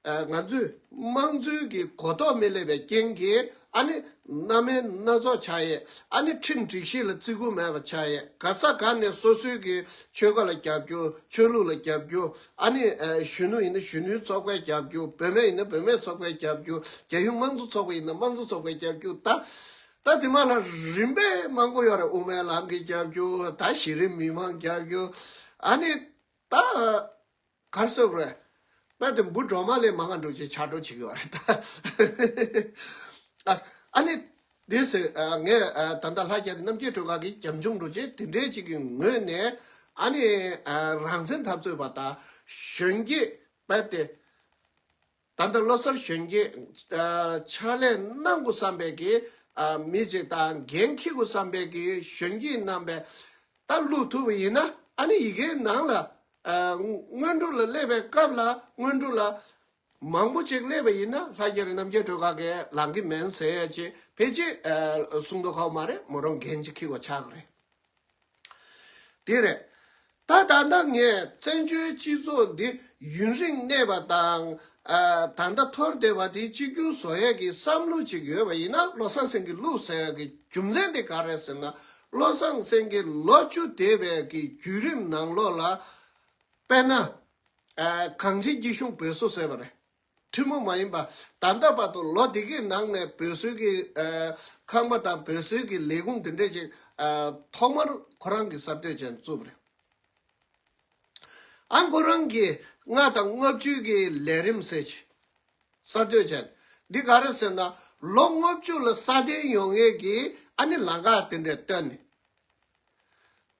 ཨ་ང་ཚོས་དམངས་གཙོའི་གི་གོ་རྟོགས་མི་སླེབས་པའི་རྐྱེན་གྱིས། ཨ་ནི་སྣ་མིན་སྣ་ཚོགས་ཆགས་ཡས། ཨ་ནི་ཁྲིམས་སྒྲིག་གཞི་ལ་བརྩི་བཀུར་མེད་པ་ཆགས་ཡས། ག་ས་ག་ནས་སོ་སོའི་གི་ཆོལ་ཁ་ལ་རྒྱབ་སྐྱོར། ཆོས་ལུགས་ལ་རྒྱབ་སྐྱོར། ཨ་ནི་ཨ་གཞོན་ནུ་ཡིན་ན་གཞོན་ནུའི་ཚོགས་པའི་རྒྱབ་སྐྱོར། བུད་མེད་ཡིན་ན་བུད་མེད་ཚོགས་པའི་རྒྱབ་སྐྱོར། རྒྱལ་ཡོངས་དམངས་གཙོ་ཚོགས་པ་ཡིན་ན་དམངས་གཙོ་ཚོགས་པའི་རྒྱབ་སྐྱོར། ད་ད་དེ་མ་ལ་རིམ་པས་མང་པོ་ཡོད་རེད། དབུ་མའི་ལམ་གྱི་རྒྱབ་སྐྱོར། ད་གཞི་རིམ་མི་མང་རྒྱབ་སྐྱོར། ཨ་ནི་ད་ག་རེ་ཟེར་དགོས་རེད། དཔེ་དེ་འབུ་སྒྲོལ་མ་ལས་མང་བ་འགྲོ་ཅེས་ཆགས་འགྲོ་བྱེད་ཀྱི་ཡོད་རེད་ད། ཨ་ཨ་ནི་དེ་ཟེར་ཨ་ངས་ཨ་ད་ལྟ་ལྷ་རྒྱ་རི་རྣམ་རྒྱལ་སྒྲོལ་དཀར་གྱི་རྒྱབ་ལྗོངས་འགྲོ་ཅེས་དེ་འདྲའི་ཅིག་གི་ངོས་ནས། ཨ་ནི་ཨ་རང་བཙན་འཐབ་རྩོད་པ་དང་གཞོན་སྐྱེས་དཔེ་དེ། ད་ལྟ་བློ་གསར་གཞོན་སྐྱེས་ཨ་ཕྱག་ལས་གནང་དགོས་བསམ་པའི་གི་ཨ་མི་ཅིག་དང་། འགན་འཁྱེར་དགོས་བསམ་པའི་གི་གཞོན་སྐྱེས་རྣམ་པས་ད་བླུག་ཐུབ་པ་ཡིན་ན། ཨ་ནི་ཡི་གེའི་ནང་ལ་ཨ་སྔོན་འགྲོ་ལ་སླེབས་པའི་སྐབས་ལ་སྔོན་འགྲོ་ལ་མང་པོ་ཅིག་སླེབས་པ་ཡིན་ན། ལྷ་རྒྱ་རི་རྣམ་རྒྱལ་སྒྲོལ་དཀར་གྱིས་ལངས་ཀྱི་མིན་ཟེར་ཡ་ཅིག་ཕལ་ཆེར་ཨ་གསུང་མདོག་ཁ་པོ་མ་རེད། མོ་རང་འགན་ཅིག་འཁྱེར་དགོས་ཆགས་ཀྱི་རེད། དེ་རེད། ད་ད་ལྟ་ངས་བཙན་བྱོལ་སྤྱི་ཚོགས་འདི་ཡུན་རིང་གནས་པ་དང་། ཨ་ད་ལྟ་འཐོར་བསྡད་པ་དེ་གཅིག་གྱུར་བཟོ་ཡས་ཀྱི་བསམ་བློ་ཅིག་ཡོད་པ་ཡིན་ན། བློ་བཟང་སེང་གེ་བླུགས་ཟེར་ཡས་ཀྱི་རྒྱུ་མཚན་དེ་ག་རེད་ཟེར་ན། བློ་བཟང་སེང་གེ་ལོ་བཅུ་འདས་པའི་གི་བརྒྱུད་རིམ་ནང་ལོགས་ལ། དཔེར་ན་ཨ་གངས་ཅན་སྐྱིད་གཤོངས་བོད་བཟོ་ཟེར་བ་རེད། ཐུན་མོང་མ་ཡིན་པ། ད་ལྟ་བར་དུ་ལོ་འདི་གའི་ནང་ནས་བོད་སྲོལ་གྱི་ཨ་ཁང་པ་དང་བོད་སྲོལ་གྱི་ལས་ཁུངས་དེ་འདྲས་ཅིག་ཨ་ཐོག་མར་ཁོ་རང་གིས་གསར་གཏོད་བྱས་ནས་བཙུགས་པ་རེད། ཨ་ཁོ་རང་གིས་ལྔ་དང་ལྔ་བཅུ་གི་ལས་རིམ་ཟེར་ཅིག་གསར་གཏོད་བྱས། འདི་ག་རེ་ཟེར་ན། ལོ་ལྔ་བཅུ་ལ་སྲ་བརྟན་ཡོང་ཡས་ཀྱི་ཨ་ནི་ལམ་ཁ་དེ་འདྲས་བཏོན་ནས།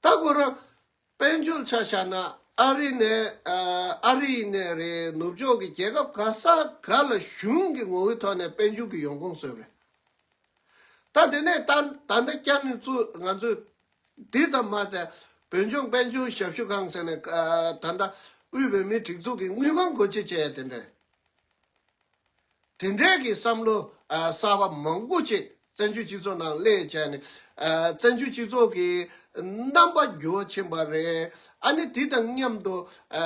ད་ཁོ་རང་དཔལ་འབྱོར་ཆ་བཞག་ན། ཨ་རི་ནས་ཨ་ཨ་རི་ནས་རེད། ནུབ་ཕྱོགས་ཀྱི་རྒྱལ་ཁབ་ག་ས་ག་ལ་གཞུང་གི་ངོ་བོའི་ཐོག་ནས་དཔལ་འབྱོར་གྱི་ཡོང་ཁུངས་བཟོས་པ་རེད། ད་དེ་ནས་ད་ད་ལྟ་བསྐྱར་ནས་བཙུགས། ང་ཚོས་དེ་ཙམ་མ་ཚད་བོད་ལྗོངས་དཔལ་འབྱོར་ཞབས་ཞུ་ཁང་ཟེར་ནས་ཨ་ད་ལྟ་དབུས་བོད་མིའི་སྒྲིག་འཛུགས་ཀྱི་དངུལ་ཁང་སྒོ་འབྱེད་བྱས་དེ་འདྲས། དེ་འདྲའི་གི་བསམ་བློ་ཨ་གསར་པ་མང་པོ་ཅིག་བཙན་བྱོལ་སྤྱི་ཚོགས་ནང་སླེབས་བྱས་ནས། ཨ་བཙན་བྱོལ་སྤྱི་ཚོགས་ཀྱི་རྣམ་པ་འགྱུར་བ་ཕྱིན་པ་རེད། ཨ་ནི་དེ་དང་མཉམ་དུ་ཨ་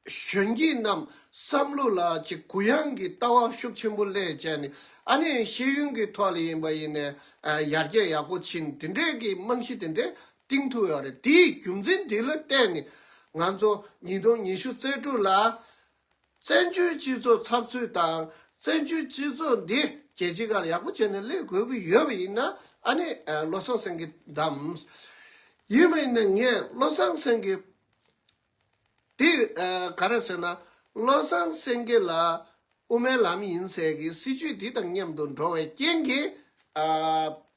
གཞོན་སྐྱེས་རྣམས་བསམ་བློ་ལ་ཅིག་གུ་ཡངས་ཀྱི་ལྟ་བ་ཤུགས་ཆེན་པོ་སླེབས་བྱས་ནས། ཨ་ནི་ཤེས་ཡོན་གྱི་ཐོག་ལ་ཡིན་པ་ཡིན་ནའི་ཨ་ཡར་རྒྱས་ཡག་པོ་ཕྱིན། དེ་འདྲའི་གི་རྨང་གཞི་དེ་འདྲའི་བཏིང་ཐུབ་ཡོད་རེད། དེའི་རྒྱུ་མཚན་དེ་ལ་བརྟེན་ནས་ང་ཚོ་ཉིས་སྟོང་ཉི་ཤུ་རྩ་དྲུག་ལ་བཙན་བྱོལ་སྤྱི་ཚོགས་ཚགས་ཚུད་དང་། བཙན་བྱོལ་སྤྱི་ཚོགས་འདི་རྒྱལ་སྤྱིའི་ཁ་ལ་ཡག་པོ་བྱས་ནས་སླེབས་དགོས་ཀྱི་ཡོད་པ་ཡིན་ན། ཨ་ནི་ཨ་བློ་བཟང་སེང་གེ་བདམས། ཡིན་པ་ཡིན་ན་ངས་བློ་བཟང་སེང་གེ་འདི་ཨ་ག་རེ་ཟེར་ན། བློ་བཟང་སེང་གེ་ལ་དབུ་མའི་ལམ་ཡིན་ཟེར་གྱི་སྲིད་བྱུས་འདི་དང་མཉམ་དུ་འགྲོ་བའི་རྐྱེན་གྱིས། ཨ་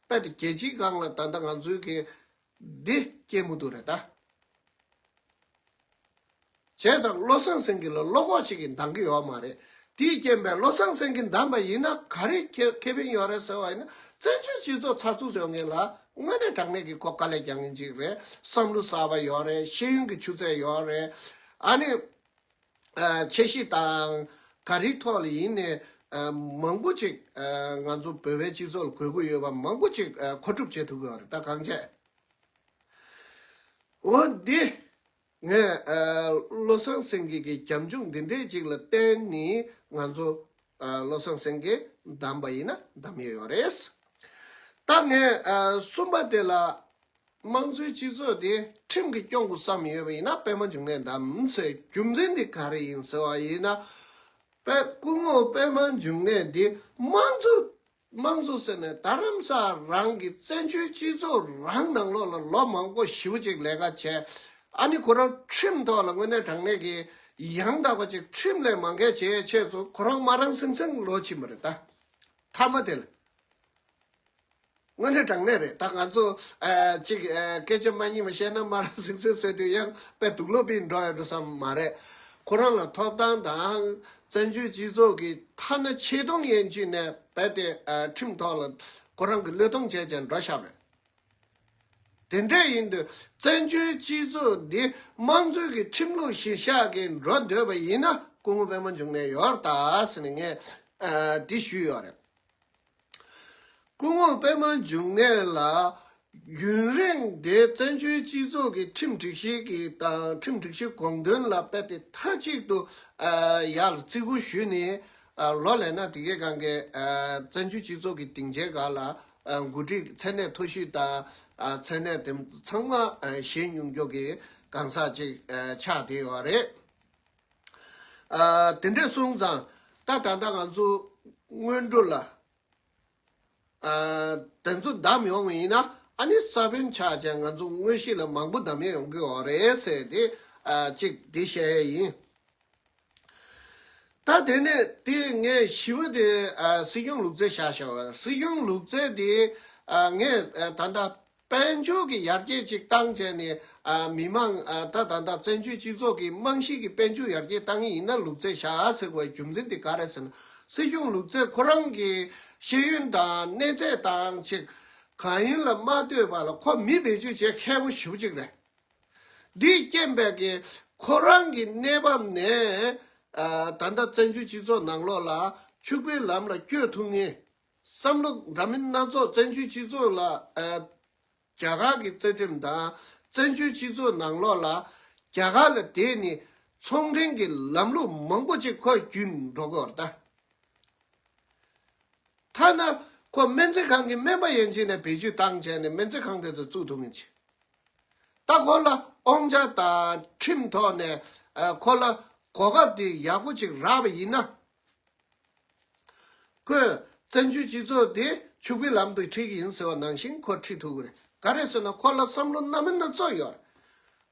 དཔེ་དེ་རྒྱལ་སྤྱིའི་སྒང་ལ་ད་ལྟ་ང་ཚོའི་གི་འདི་སྐྱེས་མི་འདུག་རེད་ད། བྱས་ཙང་བློ་བཟང་སེང་གེ་ལ་བློ་ཁོག་ཅིག་གིས་འདང་གི་ཡོད་མ་རེད། དེའི་རྐྱེན་པས་བློ་བཟང་སེང་གེ་འདམས་པ་ཡིན་ན་ག་རེ་ཁེ་ཁེ་ཕན་ཡོད་རེད་ཟེར་བ་ཡིན་ན། བཙན་བྱོལ་སྤྱི་ཚོགས་ཚགས་ཚུད་བཟོ་མཁན་ལ་དངོས་གནས་དྲང་གནས་ཀྱི་ཁོ་དཀའ་ལས་རྒྱག་མཁན་ཅིག་རེད། བསམ་བློ་གསར་པ་ཡོད་རེད། ཤེས་ཡོན་གྱི་ཆུ་ཚད་ཡོད་རེད། ཨ་ནི་ཨ་འཆར་གཞི་དང་ག་རེའི་ཐོག་ལ་ཡིན་ནའི་ཨ་མང་པོ་ཅིག་ཨ་ང་ཚོ་བོད་པའི་སྤྱི་ཚོགས་ལ་དགོས་ཀྱི་ཡོད་པ་མང་པོ་ཅིག་ཨ་མཁོ་སྒྲུབ་བྱེད་ཐུབ་ཀྱི་ཡོད་རེད། ད་གང་བྱས། འོ་འདི། ངས་ཨ་བློ་བཟང་སེང་གེ་གི་རྒྱབ་ལྗོངས་འདི་འདྲས་ཅིག་ལ་བརྟེན་ནས་ང་ཚོ་ཨ་བློ་བཟང་སེང་གེ་འདམས་པ་ཡིན་ན་འདམས་ཡས་ཡོད་རེད། ད་ངས་ཨ་གསུམ་པ་དེ་ལ། དམངས་གཙོའི་སྤྱི་ཚོགས་དེ་ཁྲིམས་ཀྱིས་སྐྱོང་དགོས་བསམ་ཡོད་པ་ཡིན་ན་པད་མ་འབྱུང་གནས་འདམས་ཟེར། རྒྱུ་མཚན་དེ་ག་རེ་ཡིན་ཟེར་བ་ཡིན་ན། པད་སྐུ་ངོ་པད་མ་འབྱུང་གནས་འདི་དམངས་གཙོ། དམངས་གཙོ་ཟེར་ནས་རྡ་རམ་ས་རང་གི་བཙན་བྱོལ་སྤྱི་ཚོགས་རང་ནང་ལོགས་ལ་ལོ་མང་པོ་ཞེ་པོ་ཅིག་ལས་ཀ་བྱས། ཨ་ནི་ཁོ་རང་ཁྲིམས་ཐོག་ལ་དངོས་གནས་དྲང་གནས་ཀྱི་ཡང་དག་པ་ཅིག་ཁྲིམས་ལས་མ་འགལ་བྱས་ཆེད་དུ་ཁོ་རང་དམར་རང་སིང་སིང་ལོག་ཕྱིན་པ་རེད་ད། མཐའ་མ་དེ་ལ། དངོས་གནས་དྲང་གནས་རེད། ད་ང་ཚོ་ཨ་ཅིག་ཨ་སྐད་ཆ་མ་རྙིང་བ་བཤད་ན་དམར་རང་སིང་སིང་ཟེར་དུས་ཡང་དཔེ་དུག་ལོག་པའི་འགྲོ་ཡ་འགྲོ་བསམ་མ་རེད། ཁོ་རང་ལ་ཐོབ་ཐང་དང་བཙན་བྱོལ་སྤྱི་ཚོགས་ཀྱི་ཐ་ན་ཆེ་མཐོང་ཡན་ཆད་ནས་རྦད་དེ་ཨ་ཁྲིམས་ཐོག་ལ་ཁོ་རང་གི་བློས་གཏོང་བྱས་ཀྱང་འགྲོ་ཤག་རེད། དེ་འདྲ་ཡིན་དུས་བཙན་བྱོལ་སྤྱི་ཚོགས་འདི་དམངས་གཙོའི་གི་ཁྲིམས་ལུགས་གཞིར་བཞག་གི་འགྲོ་འདོད་པ་ཡིན་ན་སྐུ་ངོ་པད་མ་འབྱུང་གནས་ཡོད་རེད་ད་ཟེར་ནས་ངས་ཨ་འདི་ཞུས་ཡོད་རེད། སྐུ་ངོ་པད་མ་འབྱུང་གནས་ལ་ཡུན་རིང་དེ་བཙན་བྱོལ་སྤྱི་ཚོགས་ཀྱི་ཁྲིམས་སྒྲིག་གཞི་གི་དང་ཁྲིམས་སྒྲིག་གཞི་དགོངས་དོན་ལ་རྦད་དེ་མཐའ་གཅིག་ཏུ་ཨ་ཡར་བརྩི་བཀུར་ཞུས་ནས་ཨ་ལོ་ལས་ན་དེ་གའི་སྒང་གའི་ཨ་བཙན་བྱོལ་སྤྱི་ཚོགས་ཀྱི་སྡིངས་ཆའི་སྒང་ལ་ཨ་འགོ་ཁྲིད་མཚན་གནས་མཐོ་ཤོས་དང་ཨ་མཚན་གནས་དེ་ཚང་མ་ཨ་བཞེས་མྱོང་མཁན་གྱི་གང་ཟག་ཅིག་ཨ་ཆགས་བསྡད་ཡོད་རེད། ཨ་དེ་འདྲས་སོང་ཙང་ད་ད་ལྟ་ང་ཚོ་སྔོན་འགྲོ་ལ། ཨ་དེ་ཚོ་བདམས་ཡོང་བ་ཡིན་ན་ཨ་ནི་ས་བོན་ཆགས་ཀྱང་ང་ཚོ་དངོས་གཞི་ལ་མང་པོ་བདམས་ཡས་ཡོང་གི་ཡོད་རེད་ཟེར་ཏེ་ཨ་གཅིག་འདི་བཤད་ཡས་ཡིན། ད་དེ་ནས་དེ་ངས་བཞི་པ་དེ་ཨ་སྲིད་སྐྱོང་ལུགས་རྫས་བཞག་བཞག་པ་རེད། སྲིད་སྐྱོང་ལུགས་རྫས་དེ་ཨ་ངས་ཨ་ད་ལྟ་དཔལ་འབྱོར་གྱི་ཡར་རྒྱས་ཅིག་བཏང་བྱས་ནས་ཨ་མི་མང་ཨ་ད་ད་ལྟ་བཙན་བྱོལ་སྤྱི་ཚོགས་ཀྱི་རྨང་གཞི་གི་དཔལ་འབྱོར་ཡར་རྒྱས་བཏང་ངེས་ཡིན་ན་ལུགས་རྫས་བཞག་ཟེར་བའི་རྒྱུ་མཚན་དེ་ག་རེ་ཟེར་ན། སྲིད་སྐྱོང་ལུགས་རྫས་ཁོ་རང་གི་ཤེས་ཡོན་དང་གནས་ཚད་དང་ཅིག་གང་ཡིན་ལ་མ་ལྟོས་པ་ལ་ཁོ་མི་བེད་སྤྱོད་བྱེད་མཁས་པོ་ཞེ་པོ་ཅིག་རེད། འདིས་རྐྱེན་པས་ཀྱི་ཁོ་རང་གི་གནས་བབ་ནས་ཨ་ད་ལྟ་བཙན་བྱོལ་སྤྱི་ཚོགས་ནང་ལོགས་ལ་ཕྱུག་པོའི་ལམ་ལ་བསྐྱོད་ཐུབ་ངེས། བསམ་བློ་འདྲ་མིན་སྣ་ཚོགས་བཙན་བྱོལ་སྤྱི་ཚོགས་ལ་ཨ་རྒྱ་གར་གྱི་རྩ་ཁྲིམས་དང་བཙན་བྱོལ་སྤྱི་ཚོགས་ནང་ལོགས་ལ་རྒྱ་གར་ལ་བསྡད་ནས་ཚོང་འབྲེལ་གྱི་ལམ་ལུགས་མང་པོ་ཅིག་ཁོས་བརྒྱུད་འགྲོ་གི་ཡོད་རེད་ད། ཐ་ན་ཁོ་སྨན་རྩིས་ཁང་གི་སྨན་པ་ཡན་ཆད་ནས་བེད་སྤྱོད་བཏང་བྱས་ནས་སྨན་རྩིས་ཁང་དེ་ཚོ་བཙུགས་ཐུབ་མཁན་ཅིག་ད་ཁོ་ལ་དབང་ཆ་དང་ཁྲིམས་ཐོག་ནས་ཨ་ཁོ་ལ་གོ་སྐབས་དེ་ཡག་པོ་ཅིག་རག་པ་ཡིན་ན། ཁོས་བཙན་བྱོལ་སྤྱི་ཚོགས་དེ་ཕྱུག་པོའི་ལམ་དུ་ཁྲིད་ཀྱི་ཡིན་ཟེར་བ་ནང་བཞིན་ཁོ་ཁྲིད་ཐུབ་ཀྱི་རེད། ག་རེ་ཟེར་ན་ཁོ་ལ་བསམ་བློ་སྣ་མིན་སྣ་ཚོགས་ཡོད་རེད།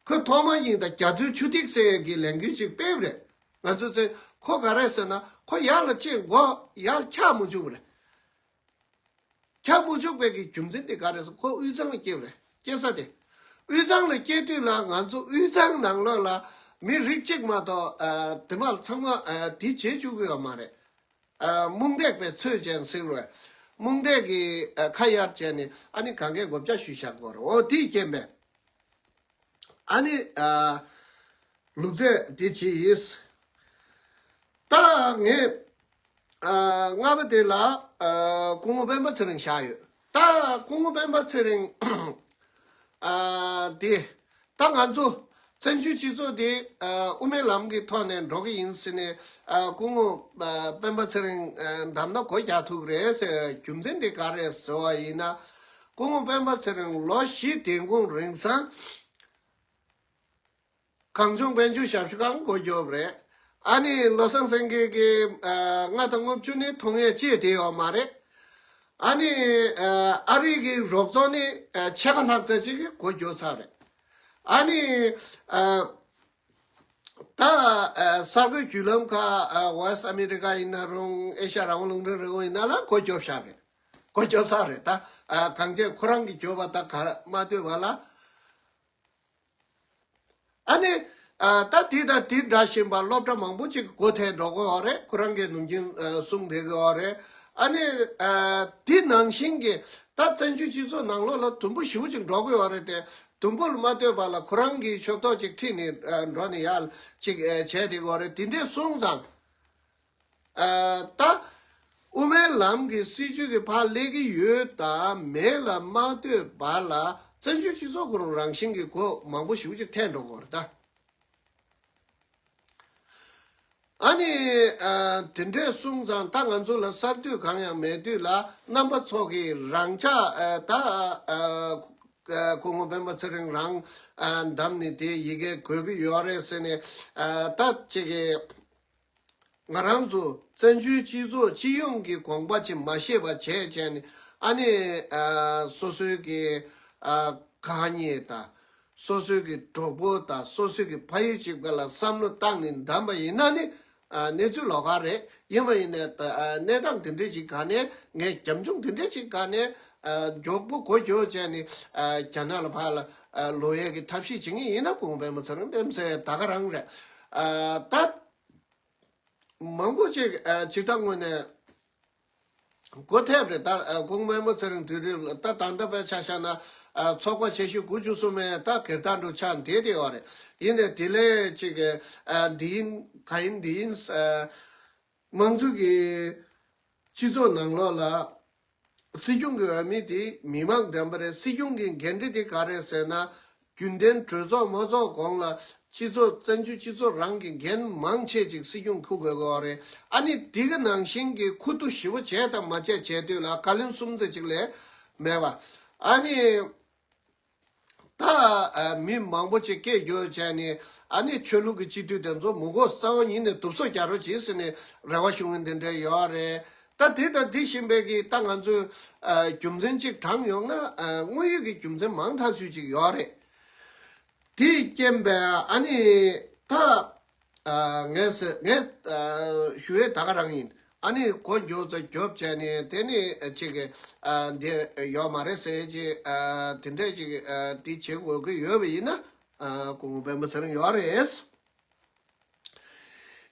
ཁོས་ཐོག་མ་ཉིད་དང་རྒྱ་མཚོའི་ཆུ་ཐིགས་ཟེར་ཡས་ཀྱི་ལས་འགུལ་ཅིག་སྤེལ་བ་རེད། ང་ཚོ་ཚོས་ཁོ་ག་རེ་ཟེར་ན་ཁོ་ཡར་ལ་ཅིག་མགོ་ཡར་འཁྱག་མི་བཅུག་པ་རེད། འཁྱག་མི་བཅུག་པའི་གི་རྒྱུ་མཚན་དེ་ག་རེ་ཟེར། ཁོ་དབུས་གཙང་ལ་སྐྱེས་པ་རེད། སྐྱེས་ས་དེ། དབུས་གཙང་ལ་སྐྱེས་དུས་ལ་ང་ཚོ་དབུས་གཙང་ནང་ལོགས་ལ་མི་རིགས་གཅིག་མ་གཏོགས་ཨ་དེ་མར་ཚང་མ་ཨ་དེ་བྱེད་བཅུག་གི་ཡོད་མ་རེད། ཨ་རྨོངས་དད་པའི་ཚོད་ཅན་ཟེར་བས། རྨོངས་དད་ཀྱི་ཨ་ཁ་གཡར་བྱས་ནས་ཨ་ནི་གང་གའི་བགོ་བཤའ་ཞུས་བཞག་གི་ཡོད་རེད། འོ་དེའི་རྐྱེན་པས། ཨ་ནི་ཨ་ལུགས་རྫས་དེ་བྱས་ཡིན། ད་ངས་ཨ་ལྔ་པ་དེ་ལ་ཨ་སྐུ་ངོ་སྤེན་པ་ཚེ་རིང་བཞག་ཡོད། ད་སྐུ་ངོ་སྤེན་པ་ཚེ་རིང་ཨ་དེ་ད་ང་ཚོ་བཙན་བྱོལ་སྤྱི་ཚོགས་དེ་ཨ་དབུ་མའི་ལམ་གྱི་ཐོག་ནས་འགྲོ་གི་ཡིན་ཟེར་ནས་ཨ་སྐུ་ངོ་ཨ་སྤེན་པ་ཚེ་རིང་ཨ་བདམས་ན་སྒོ་རྒྱག་ཐུབ་ཀྱི་རེད་ཟེར། རྒྱུ་མཚན་དེ་ག་རེད་ཟེར་བ་ཡིན་ན། སྐུ་ངོ་སྤེན་པ་ཚེ་རིང་ལོ་བཞི་དེ་གུང་རིང་སང་། གངས་ལྗོངས་དཔལ་འབྱོར་ཞབས་ཞུ་ཁང་སྒོ་རྒྱོབ་རེད། ཨ་ནི་བློ་བཟང་སེང་གེ་གི་ཨ་ལྔ་དང་ལྔ་བཅུ་ནི་ཐོན་ཡས་ཅི་ཡང་བསྡད་ཡོད་མ་རེད། ཨ་ནི་ཨ་ཨ་རི་གི་རོགས་ཚོགས་ནི་ཨ་ཕྱེད་ཀ་ལྷག་ཙམ་ཅིག་གི་སྒོ་རྒྱོབ་ཚར་རེད། ཨ་ནི་ཨ་ད་ཨ་གསར་འགོད་བརྒྱུད་ལམ་ཁག་ཨ་Voice America་ཡིན་ན་རུང་ཨེ་ཤ་ཡ་རང་དབང་རླུང་འཕྲིན་རེད་འོ་ཡིན་ན་ལ་སྒོ་རྒྱོབ་བཞག་རེད། སྒོ་རྒྱོབ་ཚར་རེད་ད། ཨ་གང་བྱས་ཁོ་རང་གིས་རྒྱོབ་པ་ད་ག་མ་ལྟོས་པ་ལ། ཨ་ནི། ཨ་ད་དེ་དང་དེ་འདྲ་བཞིན་པ་སློབ་གྲྭ་མང་པོ་ཅིག་སྒོ་ཐེལ་འགྲོ་གི་ཡོད་རེད། ཁོ་རང་གིས་ནམ་རྒྱུན་ཨ་གསུང་བསྡད་ཀྱི་ཡོད་རེད། ཨ་ནི། ཨ་དེ་ནང་བཞིན་གྱི་ད་བཙན་བྱོལ་སྤྱི་ཚོགས་ནང་ལོགས་ལ་དུམ་བུ་ཞེ་པོ་ཅིག་འགྲོ་གི་ཡོད་རེད་དེ། དུམ་བུ་ལ་མ་ལྟོས་པ་ལ་ཁོ་རང་གིས་ཤོག་ཐོག་ཅིག་ཁྲིད་ནས་ཨ་འགྲོ་ནས་ཡར་ཅིག་ཨ་བྱས་བསྡད་ཀྱི་ཡོད་རེད། དེ་འདྲས་སོང་ཙང་། ཨ་ད་དབུ་མའི་ལམ་གྱི་སྲིད་བྱུས་ཀྱི་ཕར་སླེབས་ཀྱི་ཡོད་དམ་མེད་ལ་མ་ལྟོས་པ་ལ་བཙན་བྱོལ་སྤྱི་ཚོགས་ཁོ་རང་རང་བཞིན་གྱི་སྒོ་མང་པོ་ཞེ་པོ་ཅིག་ཐེལ་འགྲོ་གི་ཡོད་རེད་ད། ཨ་ནི། ཨ་དེ་འདྲས་གསུངས་ཙང་ད་ང་ཚོ་ལ་གསར་གཏོད་གང་ཡང་མེད་དུས་ལ་རྣམ་པ་ཚོ་གིས་རང་ཅག་ཨ་ད་ཨ་སྐུ་ངོ་སྤེན་པ་ཚེ་རིང་རང་ཨ་བདམས་ནས་དེ་ཡི་གེ་འགོད་ཀྱི་ཡོད་རེད་ཟེར་ནས། ཨ་ད་ཅིག་གི་ང་རང་ཚོ་བཙན་བྱོལ་སྤྱི་ཚོགས་སྤྱི་ཡོངས་ཀྱི་དགོངས་པ་ཅིག་མ་ཤེས་པ་བྱས་བྱས་ནས། ཨ་ནི་ཨ་སོ་སོའི་གི་ཨ་དགའ་ཉེ་དང་། སོ་སོའི་གི་གྲོགས་པོ་དང་སོ་སོའི་གི་ཕ་ཡུལ་གཅིག་པ་ལ་བསམ་བློ་བཏང་ནས་བདམས་པ་ཡིན་ན་ནི་ཨ་གནས་ཚུལ་ལོགས་ཀ་རེད། ཡིན་པ་ཡིན་ནའི་ད་ཨ་གནས་སྟངས་དེ་འདྲས་ཅིག་ག་ནས་ངས་རྒྱབ་ལྗོངས་དེ་འདྲས་ཅིག་ག་ནས་ཨ་མགྱོགས་པོ་སྒོ་རྒྱོབ་བྱས་ནས་ཨ་རྒྱ་ནག་ལ་ཕར་ལ་ཨ་ལོག་ཡས་ཀྱི་ཐབས་ཤེས་བྱེད་ངེས་ཡིན་ན་སྐུ་ངོ་སྤེན་པ་ཚེ་རིང་དེ་མི་ཚེ་ད་ག་རང་རེད། ཨ་ད། མང་པོ་ཅིག་ཨ་སྤྱིར་བཏང་ངོས་ནས་སྒོ་ཐེབས་རེད་ད། ཨ་སྐུ་ངོ་སྤེན་པ་ཚེ་རིང་དུས་རིམ་ལ་ད་ད་ལྟ་དཔེ་ཆ་བཞག་ན་ཨ་ཚོགས་པ་ཆེ་ཤོས་དགུ་བཅུ་གསུམ་མའི་ད་སྒེར་བདག་འདྲ་ཆགས་བསྡད་བསྡད་ཡོད་རེད། ཡིན་ནའི་དེ་ལས་ཅིག་ཨ་འདི་ཡིན་ག་ཡིན་འདི་ཡིན་ཨ་དམངས་གཙོ་གི་སྤྱི་ཚོགས་ནང་ལོགས་ལ། སྲིད་སྐྱོང་གི་འོས་མི་དེ་མི་མང་འདེམས་པ་རེད། སྲིད་སྐྱོང་གི་འགན་འཁྲི་དེ་ག་རེད་ཟེར་ན། རྒྱུན་ལྡན་གྲོས་ཚོགས་མ་ཚོགས་གོང་ལ་སྤྱི་ཚོགས་བཙན་བྱོལ་སྤྱི་ཚོགས་རང་གི་འགན་མང་ཆེ་ཅིག་སྲིད་སྐྱོང་འཁུར་དགོས་ཀྱི་ཡོད་རེད། ཨ་ནི་དེ་གི་ནང་བཞིན་གྱི་ཁུ་བསྡུ་ཞིབ་པོ་བྱས་དང་མ་བྱས་བྱས་དུས་ལ་བཀའ་བློན་གསུམ་ཙམ་ཅིག་ལས་མེད་པ། ཨ་ནི། ད་ཨ་མི་མང་པོ་ཅིག་སྐད་རྒྱག་བྱས་ནས་ཨ་ནི་ཆོས་ལུགས་ཀྱི་སྤྱི་འཐུས་དེ་ཚོ་མི་དགོས་རྩ་བ་ཉིད་ནས་སྡུག་སོ་རྒྱག་རོགས་གྱིས་ཟེར་ནས་རེ་བ་ཞུ་མཁན་དེ་འདྲ་ཡོད་རེད། ད་དེ་དང་དེ་བཞིན་པའི་གི་ད་ང་ཚོས་ཨ་རྒྱུ་མཚན་ཅིག་དྲངས་ཡོང་ན་ཨ་དངོས་ཡོད་ཀྱི་རྒྱུ་མཚན་མང་ཐག་ཆོད་ཅིག་ཡོད་རེད། དེའི་རྐྱེན་པས་ཨ་ནི་ད་ཨ་ངས་ཟེར་ངས་ཨ་ཞུ་ཡས་ད་ག་རང་ཡིན། ཨ་ནི་སྒོ་མགྱོགས་ཙམ་མགྱོགས་བྱས་ནས་དེ་ནི་ཅིག་ཨ་འདི་ཡོད་མ་རེད་ཟེར་ཅིག་ཨ་དེ་འདྲས་ཅིག་ཨ་འདི་བྱེད་དགོས་ཀྱི་ཡོད་པ་ཡིན་ན་ཨ་སྐུ་ངོ་སྤེན་པ་ཚེ་རིང་ཡོད་རེད།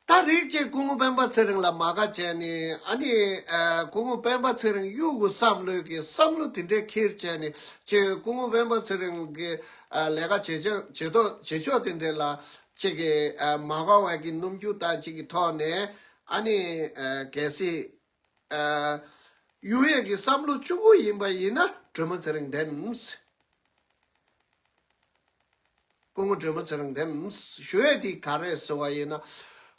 ད་རིགས་ཅིག་སྐུ་ངོ་སྤེན་པ་ཚེ་རིང་ལ་མ་དགའ་བྱས་ནས་ཨ་ནི་ཨ་སྐུ་ངོ་སྤེན་པ་ཚེ་རིང་གཡུག་གུ་བསམ་བློའི་གི་བསམ་བློ་དེ་འདྲས་འཁྱེར་བྱས་ནས་ཅིག་སྐུ་ངོ་སྤེན་པ་ཚེ་རིང་གི་ཨ་ལས་ཀ་བྱེད་ཕྱོགས་བྱེད་ཐོག་བྱེད་ཕྱོགས་དེ་འདྲས་ལ་ཅིག་གི་ཨ་མ་དགའ་བའི་གི་རྣམ་འགྱུར་དང་ཅིག་གི་ཐོག་ནས་ཨ་ནི་ཨ་གལ་སྲིད་ཨ་གཡུག་ཡས་ཀྱི་བསམ་བློ་བཅུག་གི་ཡིན་པ་ཡིན་ན་སྒྲོལ་མ་ཚེ་རིང་འདེམས། སྐུ་ངོ་སྒྲོལ་མ་ཚེ་རིང་འདེམས་ཞུ་ཡས་དེ་ག་རེ་ཟེར་བ་ཡིན་ན།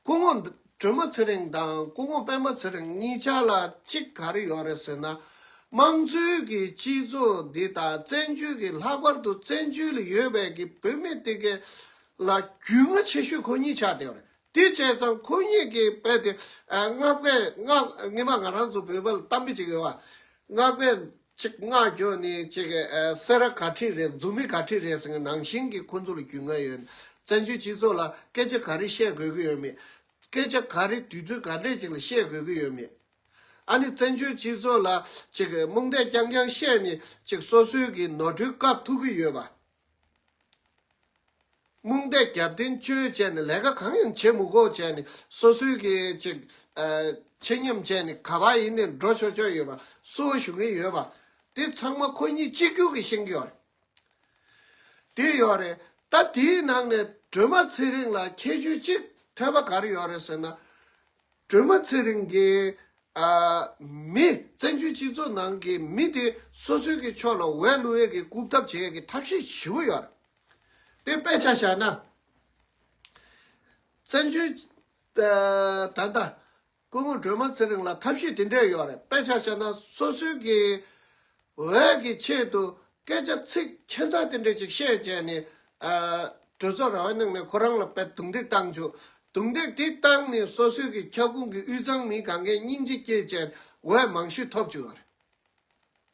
སྐུ་ངོ་སྒྲོལ་མ་ཚེ་རིང་དང་སྐུ་ངོ་སྤེན་པ་ཚེ་རིང་གཉིས་ཆ་ལ་གཅིག་ག་རེ་ཡོད་རེད་ཟེར་ན། དམངས་གཙོའི་གི་སྤྱི་ཚོགས་འདི་དང་བཙན་བྱོལ་གྱི་ལྷག་པར་དུ་བཙན་བྱོལ་ལ་ཡོད་པའི་གི་བོད་མི་དེ་གི་ལ་རྒྱུས་མངའ་ཆེ་ཤོས་ཁོ་གཉིས་ཆགས་བསྡད་ཡོད་རེད། དེ་བྱས་ཙང་ཁོ་གཉིས་ཀྱི་དཔེ་དེ་ཨ་སྔགས་པས་སྔགས་སྔོན་མ་ང་རང་ཚོ་བོད་པ་ལ་གཏམ་དཔེ་ཅིག་ཡོད་པ། སྔགས་པས་ཅིག་སྔགས་རྒྱོབ་ནས་ཅིག་ཨ་སེ་ར་ག་ཁྲིད་རེད་མཛུབ་མོ་ག་ཁྲིད་རེད་ཟེར་མཁན་ནང་བཞིན་གྱི་ཁོ་ཚོ་ལ་རྒྱུས་མངའ་ཡོད། བཙན་བྱོལ་སྤྱི་ཚོགས་ལ་སྐད་ཆ་ག་རེ་བཤད་དགོས་ཀྱི་ཡོད་མེད། སྐད་ཆ་ག་རེ་དུས་ཚོད་ག་འདྲས་ཅིག་ལ་བཤད་དགོས་ཀྱི་ཡོད་མེད། ཨ་ནི་བཙན་བྱོལ་སྤྱི་ཚོགས་ལ་ཅིག་རྨོངས་དད་རྐྱང་རྐྱང་བཤད་ནས་ཅིག་སོ་སོའི་གི་ནོར་འཁྲུལ་བཀབ་ཐུབ་ཀྱི་ཡོད་པ། རྨོངས་དད་རྒྱབ་རྟེན་བཅོལ་བྱས་ནས་ལས་ཀ་གང་ཡང་བྱེད་མི་དགོས་བྱས་ནས་སོ་སོའི་གི་ཅིག་ཨ་ཆེ་ཉམས་བྱས་ནས་ག་པར་ཡིན་ནའི་འགྲོ་ཆོག་ཆོག་ཡོད་པ་གསོ་བ་ཞུ་མཁན་ཡོད་པ། དེ་ཚང་མ་ཁོ་གཉིས་གཅིག་གྱུར་གྱིས་ཤེས་ཀྱི་ཡོད་རེད། དེ་ཡོད་རེད། ད་དེའི་ནང་ནས་སྒྲོལ་མ་ཚེ་རིང་ལ་ཁྱད་ཆོས་གཅིག་ཐོས་པ་ག་རེ་ཡོད་རེད་ཟེར་ན། སྒྲོལ་མ་ཚེ་རིང་གིས་ཨ་མི་བཙན་བྱོལ་སྤྱི་ཚོགས་ནང་གི་མི་དེ་སོ་སོའི་གི་ཕྱོགས་ལ་འོས་བླུག་ཡས་ཀྱི་སྐུག་ཐབས་བྱེད་ཡས་ཀྱི་ཐབས་ཤེས་ཞེ་པོ་ཡོད་རེད། དེ་དཔེ་ཆ་བཞག་ན། བཙན་བྱོལ་ཨ་ད་ལྟ་སྐུ་ངོ་སྒྲོལ་མ་ཚེ་རིང་ལ་ཐབས་ཤེས་དེ་འདྲས་ཡོད་རེད། དཔེ་ཆ་བཞག་ན་སོ་སོའི་གི་འོས་ཀྱི་ཆེད་དུ་སྐད་ཆ་ཚིག་ཁྱད་མཚར་དེ་འདྲས་ཅིག་བཤད་བྱས་ནས་ཨ་གྲོས་ཚོགས་ར་བའི་ནང་ནས་ཁོ་རང་ལ་དཔེ་རྡུང་རྡེག་བཏང་བཅུག་རྡུང་རྡེག་དེ་བཏང་ནས་སོ་སོའི་གི་ཁྱབ་ཁོངས་ཀྱི་དབུས་གཙང་མི་གང་གས་སྙིང་རྗེ་སྐྱེས་བྱས་འོས་མང་ཤོས་ཐོབ་བཅུག་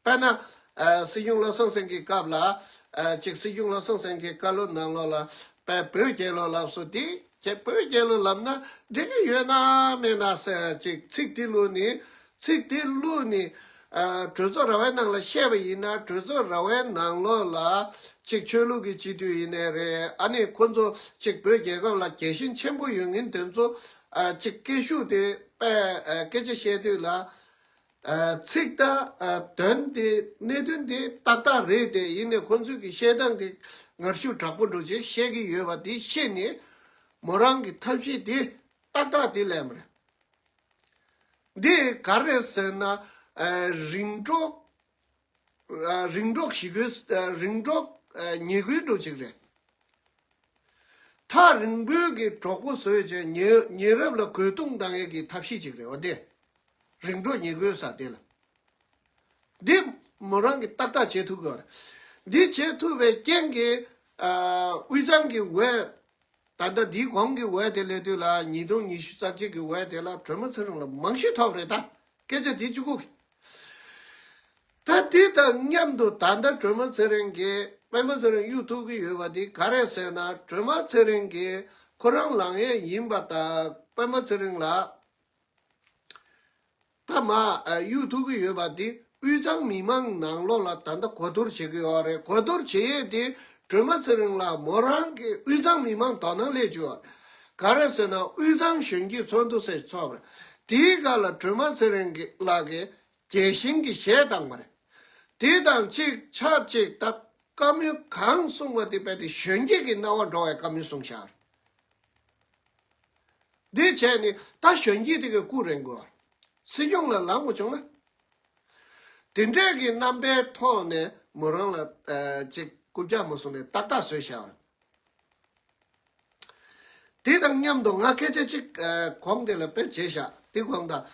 པ་རེད། དཔེར་ན། ཨ་སྲིད་སྐྱོང་བློ་བཟང་སེང་གེའི་སྐབས་ལ། ཨ་ཅིག་སྲིད་སྐྱོང་བློ་བཟང་སེང་གེའི་བཀའ་སློབ་ནང་ལོགས་ལ་དཔེ་བོད་རྒྱལ་ལོ་ལབ་སོང་དེ་ཁྱེད་བོད་རྒྱལ་ལོ་ལབ་ན་འགྲིག་གི་ཡོད་ན་མེད་ན་ཟེར་ཅིག་ཚིག་དེ་བླུགས་ནས་ཚིག་དེ་བླུགས་ནས་ ཨ་གྲོས་ཚོགས་ར་བའི་ནང་ལ་བཤད་པ་ཡིན་ན། གྲོས་ཚོགས་ར་བའི་ནང་ལོགས་ལ་ཅིག་ཆོས་ལུགས་ཀྱི་སྤྱི་འཐུས་ཡིན་ནའི་རེད། ཨ་ནི་ཁོ་ཚོ་ཅིག་བོད་རྒྱལ་ཁབ་ལ་རྒྱལ་ཞེན་ཆེན་པོ་ཡོད་མཁན་དེ་ཚོ་ཨ་ཅིག་སྐད་ཤུགས་དེ་དཔེ་ཨ་སྐད་ཆ་བཤད་དུས་ལ། ཨ་ཚིག་དང་ཨ་དོན་དེ་གནད་དོན་དེ་ཏག་ཏག་རེད། དེ་ཡིན་ནའི་ཁོ་ཚོས་ཀྱི་བཤད་སྟངས་དེ་ངར་ཤུགས་དྲག་པོ་འགྲོ་ཅེས་བཤད་ཀྱི་ཡོད་པ་དེ་ཤེས་ནས། མོ་རང་གི་ཐབས་ཤེས་དེ་ཏག་ཏག་དེ་ལས་མ་རེད། འདི་ག་རེ་ཟེར་ན། ཨ་རིང་སྒྲོག་ཨ་རིང་སྒྲོག་ཞི་རྒོལ། ཨ་རིང་སྒྲོག་ཨ་ཉི་རྒོལ་འགྲོ་ཅིག་རེད། ཐག་རིང་པོའི་གི་གྲོགས་པོ་བཟོས་བྱས་ཉེ་ཉེ་རབས་ལ་རྒོལ་རྡུང་བཏང་ཡས་ཀྱི་ཐབས་ཤེས་ཅིག་རེད་བ། དེ་རིང་སྒྲོག་ཉི་རྒོལ་ཟེར་དེ་ལ། འདི་མོ་རང་གིས་ཏག་ཏག་བྱེད་ཐུབ་ཀྱི་ཡོད་རེད། འདི་བྱེད་ཐུབ་པའི་རྐྱེན་གྱིས་ཨ་དབུས་གཙང་གི་འོས། ད་ལྟ་འདིའི་གོང་གི་འོས་དེ་སླེབས་དུས་ལ། ཉིས་སྟོང་ཉི་ཤུ་རྩ་གཅིག་གི་འོས་དེ་ལ་སྒྲོལ་མ་ཚེ་རིང་ལ་མང་ཤོས་ཐོབ་རེད། ད་སྐད་ཆ་འདི་གཅིག་པུ་གི། ད་འདི་དང་མཉམ་དུ་ད་ལྟ་སྒྲོལ་མ་ཚེ་རིང་གིས་སྤེན་པ་ཚེ་རིང་གཡུག་ཐུབ་ཀྱི་ཡོད་པ་འདི་ག་རེ་ཟེར་ན། སྒྲོལ་མ་ཚེ་རིང་གིས་ཁོ་རང་ལངས་ཡས་ཡིན་པ་དང་། སྤེན་པ་ཚེ་རིང་ལ་ད་མ་ཨ་གཡུག་ཐུབ་ཀྱི་ཡོད་པ་འདི་དབུས་གཙང་མི་མང་ནང་ལོགས་ལ་ད་ལྟ་གོ་བསྡུར་བྱེད་ཀྱི་ཡོད་རེད། གོ་བསྡུར་བྱེད་ཡས་དེ་སྒྲོལ་མ་ཚེ་རིང་ལ་མོ་རང་གི་དབུས་གཙང་མི་མང་དོ་སྣང་སླེབས་བཅུག་ཡོད་རེད། ག་རེ་ཟེར་ན། དབུས་གཙང་གཞོན་སྐྱེས་ཚོགས་འདུ་ཟེར་ཚོགས་པ་རེད། དེའི་སྒང་ལ་སྒྲོལ་མ་ཚེ་རིང་གི་ལགས་ཀྱི་རྒྱལ་ཞེན་གྱི་གཞས་བཏང་བ་རེད། དེ་དང་གཅིག་ཆབས་ཅིག་ད་བཀའ་མོལ་གང་གསུང་བ་དེ་རྦད་དེ་གཞོན་སྐྱེས་ཀྱི་རྣ་བར་འགྲོ་བའི་བཀའ་མོལ་གསུངས་བཞག་རེད། འདི་བྱས་ནས་ད་གཞོན་སྐྱེས་དེ་གའི་སྐུ་རེད་དགོས། སྲིད་སྐྱོང་ལ་ལངས་དགོས་བྱུང་ན། དེ་འདྲས་ཀྱི་རྣམ་པའི་ཐོག་ནས་མོ་རང་ལ་ཨ་ཅིག་རྐུབ་བཀྱག་མ་བཟུང་ནས་ཏག་ཏག་བཟོས་བཞག་རེད། དེ་དང་མཉམ་དུ་ང་སྐད་ཆ་གཅིག་ཨ་གོང་དེ་ལ་དཔེ་བྱས་བཞག་དེ་གོང་དང་།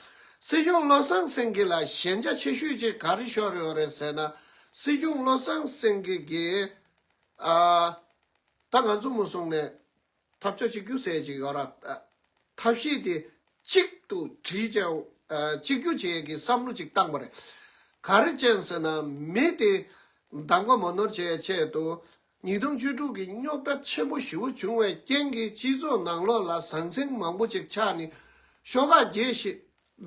སྲིད་སྐྱོང་བློ་བཟང་སེང་གེ་ལ་ཞན་ཆ་ཆེ་ཤོས་ཅིག་ག་རེ་ཤོར་ཡོད་རེད་ཟེར་ན། སྲིད་སྐྱོང་བློ་བཟང་སེང་གེ་གིས་ཨ་ད་ང་ཚོ་མུ་སོང་ནས་འཐབ་ཕྱོགས་གཅིག་གྱུར་ཟེར་ཅིག་ཡོད་ར། ཨ་ཐབས་ཤེས་དེ་གཅིག་ཏུ་བསྒྲིལ་ཅིང་ཨ་གཅིག་གྱུར་བྱེད་ཀྱི་བསམ་བློ་ཅིག་བཏང་བ་རེད། ག་རེ་བྱས་ཟེར་ན། མི་དེ་གདམ་ག་མ་ནོར་བྱེད་ཆེད་དུ། ཉིས་སྟོང་བཅུ་དྲུག་གི་རྙོག་དྲ་ཆེན་པོ་ཞེ་པོ་བྱུང་བའི་རྐྱེན་གྱིས་སྤྱི་ཚོགས་ནང་ལོགས་ལ་ཟང་ཟིང་མང་པོ་ཅིག་ཆགས་ནས་ཤོག་ཁག་རྒྱས་ཤིང་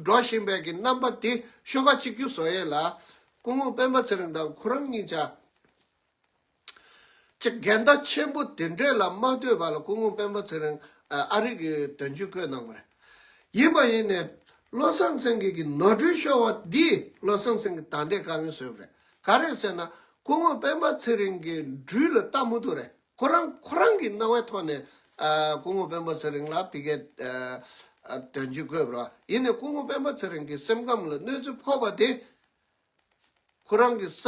འགྲོ་བཞིན་པའི་གི་རྣམ་པ་དེ་ཤོག་ཁག་གཅིག་གྱུར་བཟོ་ཡས་ལ་སྐུ་ངོ་སྤེན་པ་ཚེ་རིང་དང་ཁོ་རང་གཉིས་ཆ་ཅིག་འགལ་ཟླ་ཆེན་པོ་དེ་འདྲས་ལ་མ་ལྟོས་པ་ལ། སྐུ་ངོ་སྤེན་པ་ཚེ་རིང་ཨ་རི་གི་དོན་གཅོད་བསྐོས་གནང་བ་རེད། ཡིན་པ་ཡིན་ནས་བློ་བཟང་སེང་གེ་གི་ནོར་འཁྲུལ་ཤོར་བ་འདིས་བློ་བཟང་སེང་གེ་ད་ལྟའི་དཀའ་ངལ་བཟོས་པ་རེད། ག་རེ་ཟེར་ན། སྐུ་ངོ་སྤེན་པ་ཚེ་རིང་གི་སྦྲུལ་ལ་ལྟ་མི་ཐུབ་རེད། ཁོ་རང་ཁོ་རང་གི་སྣང་བའི་ཐོག་ནས་ཨ་སྐུ་ངོ་སྤེན་པ་ཚེ་རིང་ལ་ཕ་གིའི་ཨ་ཨ་དོན་གཅོད་བསྐོས་པ་རེད། ཡིན་ནས་སྐུ་ངོ་སྤེན་པ་ཚེ་རིང་གི་སེམས་ཁམས་ལ་གནོད་འཚེ་ཕོག་པ་དེ། ཁོ་རང་གི་ས་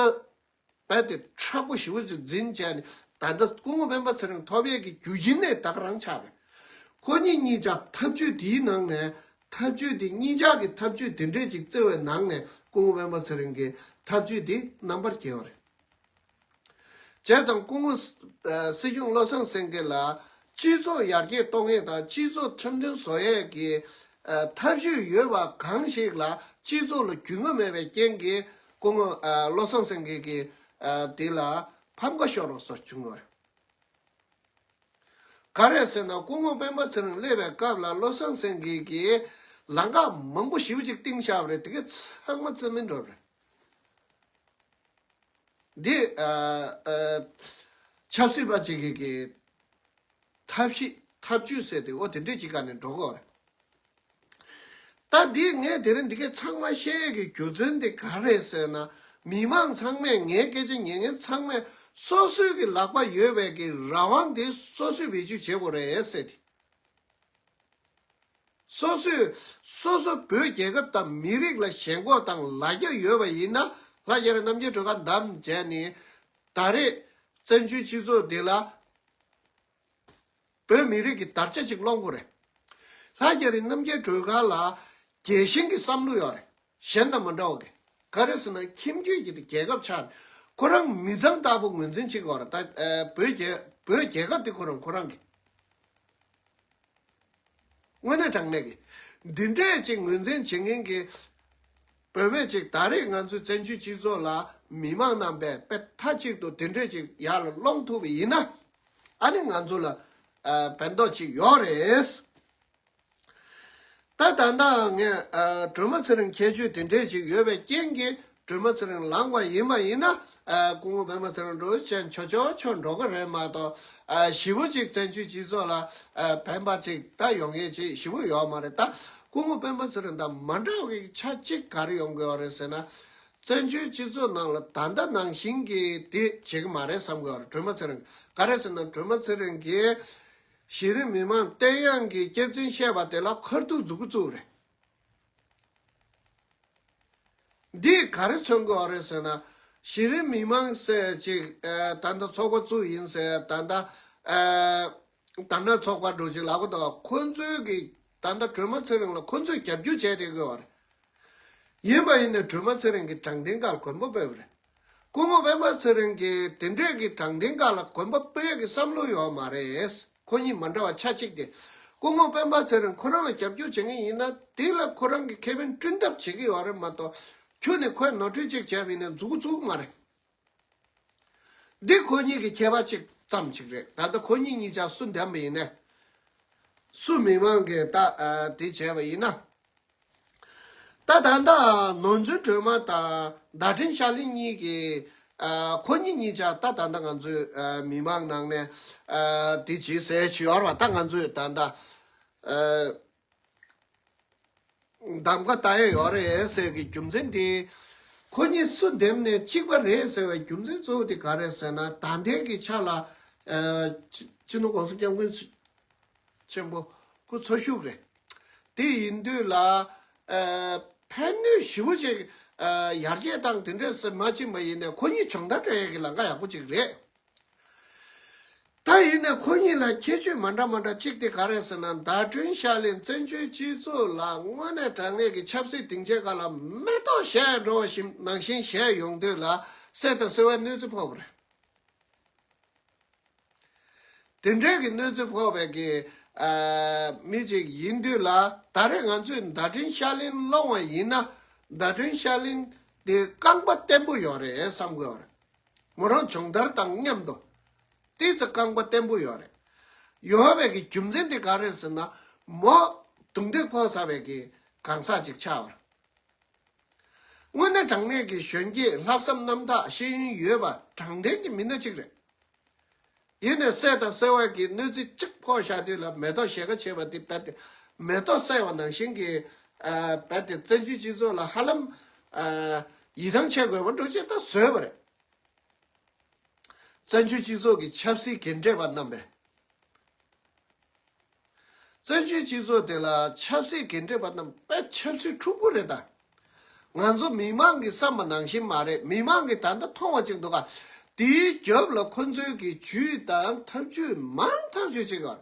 རྦད་དེ་མཁྲེགས་པོ་ཞེ་པོ་ཅིག་འཛིན་བྱས་ནས། ད་ལྟ་སྐུ་ངོ་སྤེན་པ་ཚེ་རིང་ཐོབ་ཡས་ཀྱི་རྒྱུ་རྐྱེན་ནི་ད་ག་རང་ཆགས་པས། ཁོ་གཉིས་གཉིས་ཆ་འཐབ་ཇུས་དེའི་ནང་ནས། འཐབ་ཇུས་དེ་གཉིས་ཆ་གི་འཐབ་ཇུས་དེ་འདྲས་ཅིག་བརྩི་བའི་ནང་ནས་སྐུ་ངོ་སྤེན་པ་ཚེ་རིང་གི་འཐབ་ཇུས་དེ་རྣམ་པར་རྒྱལ་བ་རེད། བྱས་ཙང་སྐུ་ངོ་ཨ་སྲིད་སྐྱོང་བློ་བཟང་སེང་གེ་ལ་སྤྱི་ཚོགས་ཡར་རྒྱས་གཏོང་ཡས་དང་། སྤྱི་ཚོགས་འཆམ་མཐུན་བཟོ་ཡས་ཀྱི་ཨ་ཐབས་ཇུས་ཡོད་པ་གང་ཞིག་ལ་སྤྱི་ཚོགས་ལ་རྒྱུས་མངའ་མེད་པའི་རྐྱེན་གྱིས་སྐུ་ངོ་ཨ་བློ་བཟང་སེང་གེ་གི་ཨ་དེ་ལ་ཕམ་ཁ་ཤོར་བ་སོགས་བྱུང་ཡོད་རེད། ག་རེ་ཟེར་ན། སྐུ་ངོ་སྤེན་པ་ཚེ་རིང་སླེབས་པའི་སྐབས་ལ་བློ་བཟང་སེང་གེ་གིས་ལམ་ཁ་མང་པོ་ཞེ་པོ་ཅིག་བཏིང་བཞག་པ་རེད། དེ་ག་ཚང་མ་རྩིས་མེད་འགྲོ་བ་རེད། འདི་ཨ་ཨ་ཆབ་སྲིད་པ་ཅིག་གི་གི་ཐབས་ཤེས་ཐབས་ཇུས་ཟེར་དེ། འོ་དེ་འདྲས་ཅིག་ག་ནས་འགྲོ་གི་ཡོད་རེད། ད་འདི་ངས་དེ་རིང་འདི་གའི་ཚང་མ་བཤད་ཡས་ཀྱི་རྒྱུ་མཚན་དེ་ག་རེད་ཟེར་ན། མི་མང་ཚང་མས། ངའི་སྐད་ཆ་ཉན་མཁན་ཚང་མས་སོ་སོའི་གི་ལག་པ་ཡོད་པའི་གི་རང་དབང་དེ་སོ་སོས་བེད་སྤྱོད་བྱེད་དགོས་རེད་ཟེར་ཏེ། སོ་སོས་སོ་སོ་བོད་རྒྱལ་ཁབ་དང་མི་རིགས་ལ་ཞེན་ཁོག་དང་ལ་རྒྱ་ཡོད་པ་ཡིན་ན། ལྷ་རྒྱ་རི་རྣམ་རྒྱལ་སྒྲོལ་དཀར་བདམས་བྱས་ནས་ད་རེས་བཙན་བྱོལ་སྤྱི་ཚོགས་འདི་ལ་བོད་མི་རིགས་ཀྱི་དར་ཆ་ཅིག་སློང་དགོས་རེད། ལྷ་རྒྱ་རི་རྣམ་རྒྱལ་སྒྲོལ་དཀར་ལ་རྒྱལ་ཞེན་གྱི་བསམ་བློ་ཡོད་རེད། གཞན་དང་མ་འདྲ་བ་གི། ག་རེ་ཟེར་ན། ཁྱིམ་རྒྱུད་ཀྱི་རྒྱལ་ཁབ་ཆགས་ནས་ཁོ་རང་མི་ཚང་ལྟ་བུ་ངོས་འཛིན་བྱེད་དགོས་རེད། ད་ཨ་བོད་རྒྱལ་བོད་རྒྱལ་ཁབ་དེ་ཁོ་རང་ཁོ་རང་གི། དངོས་གནས་དྲང་གནས་ཀྱི་འདི་འདྲས་ཅིག་ངོས་འཛིན་བྱེད་མཁན་གྱི་བོད་པས་ཅིག་ད་རེས་ང་ཚོའི་བཙན་བྱོལ་སྤྱི་ཚོགས་ལ་མི་མང་རྣམ་པས་དཔེ་མཐའ་གཅིག་ཏུ་དེ་འདྲས་ཅིག་ཡར་ལ་སློང་ཐུབ་པ་ཡིན་ན། ཨ་ནི་ང་ཚོ་ལ་ཨ་ཕན་ཐོགས་ཅིག་ཡོད་རེད། ད་ད་ལྟ་ངས་ཨ་སྒྲོལ་མ་ཚེ་རིང་ཁྱད་ཆོས་དེ་འདྲས་ཅིག་ཡོད་པའི་རྐྱེན་གྱིས་ སྒྲོལ་མ་ཚེ་རིང་ལངས་པ་ཡིན་པ་ཡིན་ན། ཨ་སྐུ་ངོ་སྤེན་པ་ཚེ་རིང་འགྲོ་ཆེན་ཆོ་ཆོ་ཆོ་འགྲོ་གི་རེད་མ་གཏོགས། ཨ་ཞེ་པོ་ཅིག་བཙན་བྱོལ་སྤྱི་ཚོགས་ལ་ཨ་ཕན་པ་ཅིག་ད་ཡོང་མཁན་ཅིག་ཞེ་པོ་ཡོད་མ་རེད། ད་སྐུ་ངོ་སྤེན་པ་ཚེ་རིང་དང་མ་འདྲ་བའི་ཆ་གཅིག་ག་རེ་ཡོང་གི་ཡོད་རེད་ཟེར་ན། བཙན་བྱོལ་སྤྱི་ཚོགས་ནང་ལ་ད་ལྟ་ནང་བཞིན་གྱི་དེ་བྱེད་ཀྱི་མ་རེད་བསམ་གྱི་ཡོད་རེད། སྒྲོལ་མ་ཚེ་རིང་ག་རེ་ཟེར་ན། སྒྲོལ་མ་ཚེ་རིང་གིས་གཞི་རིམ་མི་མང་བསྟན་དབྱངས་ཀྱི་སྐྱག་རྫུན་བཤད་པ་དེ་ལ་ཁ་ཐུག་མཛུབ་གུ་བཙུགས་རེད། འདིས་ག་རེ་མཚོན་གྱི་ཡོད་རེད་ཟེར་ན། གཞི་རིམ་མི་མང་ཟེར་ཅིག་ཨ་ད་ལྟ་ཚོགས་པ་བཙུགས་ཡིན་ཟེར། ད་ལྟ་ཨ་དར་ནག་ཚོགས་པ་འགྲོ་ཅིག་ལབ་གི་འདུག་ཁོ་ཚོའི་གི་ད་ལྟ་སྒྲོལ་མ་ཚེ་རིང་ལ་ཁོ་ཚོས་རྒྱབ་སྐྱོར་བྱས་བསྡད་ཀྱི་ཡོད་རེད། ཡིན་པ་ཡིན་ནའི་སྒྲོལ་མ་ཚེ་རིང་གིས་དྲང་བདེན་སྒང་ལ་གོམ་པ་སྤོས་པ་རེད། སྐུ་ངོ་སྤེན་པ་ཚེ་རིང་གིས་དེ་འདྲས་ཀྱི་དྲང་བདེན་སྒང་ལ་གོམ་པ་སྤོས་ཀྱི་བསམ་བློ་ཡོད་མ་རེད། ཁོ་གཉིས་མ་འདྲ་བ་ཆ་གཅིག་དེ། སྐུ་ངོ་སྤེན་པ་ཚེ་རིང་ཁོ་རང་ལ་རྒྱབ་སྐྱོར་བྱེད་མཁན་ཡིན་ན། དེ་ལ་ཁོ་རང་གི་ཁེ་ཕན་བསྐྲུན་ཐབས་བྱེད་ཀྱི་ཡོད་རེད་མ་གཏོགས། ཁྱོན་ནས་ཁོས་ནོར་འཁྲུལ་ཅིག་བྱས་པ་ཡིན་ན་མཛུབ་གུ་བཙུགས་མ་རེད། འདི་ཁོ་གཉིས་ཀྱི་ཁྱད་པར་གཅིག་ཙམ་ཅིག་རེད། ད་ལྟ་ཁོ་གཉིས་གཉིས་ཆ་སུ་འདེམས་པ་ཡིན་ནའི། སུ་མི་མང་གིས་ད་ཨ་དེ་བྱས་པ་ཡིན་ན། ད་ད་ལྟ་ནོར་འཛིན་སྒྲོལ་མ་དང་ཟླ་སྒྲོན་ཤར་གླིང་གཉིས་ཀྱིས་ཨ་ཁོ་གཉིས་གཉིས་ཆ་ད་ད་ལྟ་ང་ཚོའི་ཨ་མི་མང་ནང་ནས་ཨ་དེ་བྱེད་ཟེར་བྱས་ཡོད་རེད་བ། ད་ང་ཚོས་ད་ལྟ་ཨ་གདམ་ག་ལྟ་ཡ་ཡོད་རེད་ཟེར་གི་རྒྱུ་མཚན་དེ། ཁོ་གཉིས་སུ་འདེམས་ནས་གཅིག་པ་རེད་ཟེར་བའི་རྒྱུ་མཚན་གཙོ་བོ་དེ་ག་རེད་ཟེར་ན། ད་ལྟའི་གི་ཆ་ལ་ཨ་སྤྱི་སྤྱི་ནོར་༸གོང་ས་༸སྐྱབས་མགོན་ཆེན་པོ་སྐུ་འཚོ་བཞུགས་རེད། དེ་ཡིན་དུས་ལ་ཨ་ཕན་ནུས་ཞེ་པོ་ཅིག་ཨ་ཡར་རྒྱས་བཏང་དེ་འདྲས་སེ་མ་ཕྱིན་པ་ཡིན་ནའི་ཁོ་གཉིས་སྦྱོང་བརྡར་སྤྲད་ཡས་ཀྱི་ལམ་ཁ་ཡག་པོ་ཅིག་རེད། ད་ཡིན་ནའི་ཁོ་གཉིས་ལ་ཁྱད་ཆོས་མ་འདྲ་མ་འདྲ་གཅིག་དེ་ག་རེད་ཟེར་ན། ཟླ་སྒྲོན་ཤར་གླིང་བཙན་བྱོལ་སྤྱི་ཚོགས་ལ་དངོས་གནས་དྲང་གནས་ཀྱི་ཆབ་སྲིད་སྡིངས་ཆའི་སྒང་ལ་མེ་ཏོག་བཞད་འགྲོ་བ་བཞིན་ནང་བཞིན་བཞད་ཡོང་དུས་ལ་གསལ་དང་གསལ་བའི་གནོད་འཚེ་ཕོག་པ་རེད། དེ་འདྲའི་གི་གནོད་འཚེ་ཕོག་པའི་གི་ཨ་མི་ཅིག་ཡིན་དུས་ལ། ད་རེས་ང་ཚོས་ཟླ་སྒྲོན་ཤར་གླིང་སློང་བ་ཡིན་ན། ཟླ་སྒྲོན་ཤར་གླིང་དེ་རྐང་པ་བརྟན་པོ་ཡོད་རེད་བསམ་གི་ཡོད་རེད། མོ་རང་སྦྱོང་བརྡར་དང་མཉམ་དུ་ཏོག་ཙམ་རྐང་པ་བརྟན་པོ་ཡོད་རེད། ཡོད་པའི་གི་རྒྱུ་མཚན་དེ་ག་རེད་ཟེར་ན། མོ་རྡུང་རྡེག་ཕོག་ཚར་བའི་གི་གང་ཟག་ཅིག་ཆགས་པ་རེད། དངོས་གནས་དྲང་གནས་ཀྱི་གཞོན་སྐྱེས་ལྷག་བསམ་རྣམ་དག་ཤེས་ཡོན་ཡོད་པ་དྲང་བདེན་གྱི་མི་སྣ་གཅིག་རེད། ཡིན་ནའི་གསལ་དང་གསལ་བ་གི་གནོད་འཚེ་གཅིག་ཕོག་བཞག་དུས་ལ་མེ་ཏོག་ཞལ་ཁ་ཕྱེ་བ་དེ་རྦད་དེ་མེ་ཏོག་གསལ་བ་ནང་བཞིན་གྱི་ཨ་རྦད་དེ་བཙན་བྱོལ་སྤྱི་ཚོགས་ལ་ཧ་ལམ་ཨ་ཡིད་ཐང་ཆད་དགོས་པ་འདྲ་ཅིག་ད་བཟོས་པ་རེད། བཙན་བྱོལ་སྤྱི་ཚོགས་ཀྱི་ཆབ་སྲིད་འགན་འཁྲི་པ་རྣམ་པས། བཙན་བྱོལ་སྤྱི་ཚོགས་དེ་ལ་ཆབ་སྲིད་འགན་འཁྲི་པ་རྣམས་དཔེ་ཆབ་སྲིད་འཁྲུག་པོ་རེད་ད། ང་ཚོ་མི་མང་གིས་བསམ་པ་ནང་བཞིན་མ་རེད། མི་མང་གིས་ད་ལྟ་མཐོང་བ་ཅིག་འདུག་ག་དེའི་རྒྱབ་ལ་ཁོ་ཚོའི་གི་ཇུས་དང་ཐབས་ཇུས་མང་ཐག་ཆོད་ཅིག་ཡོད།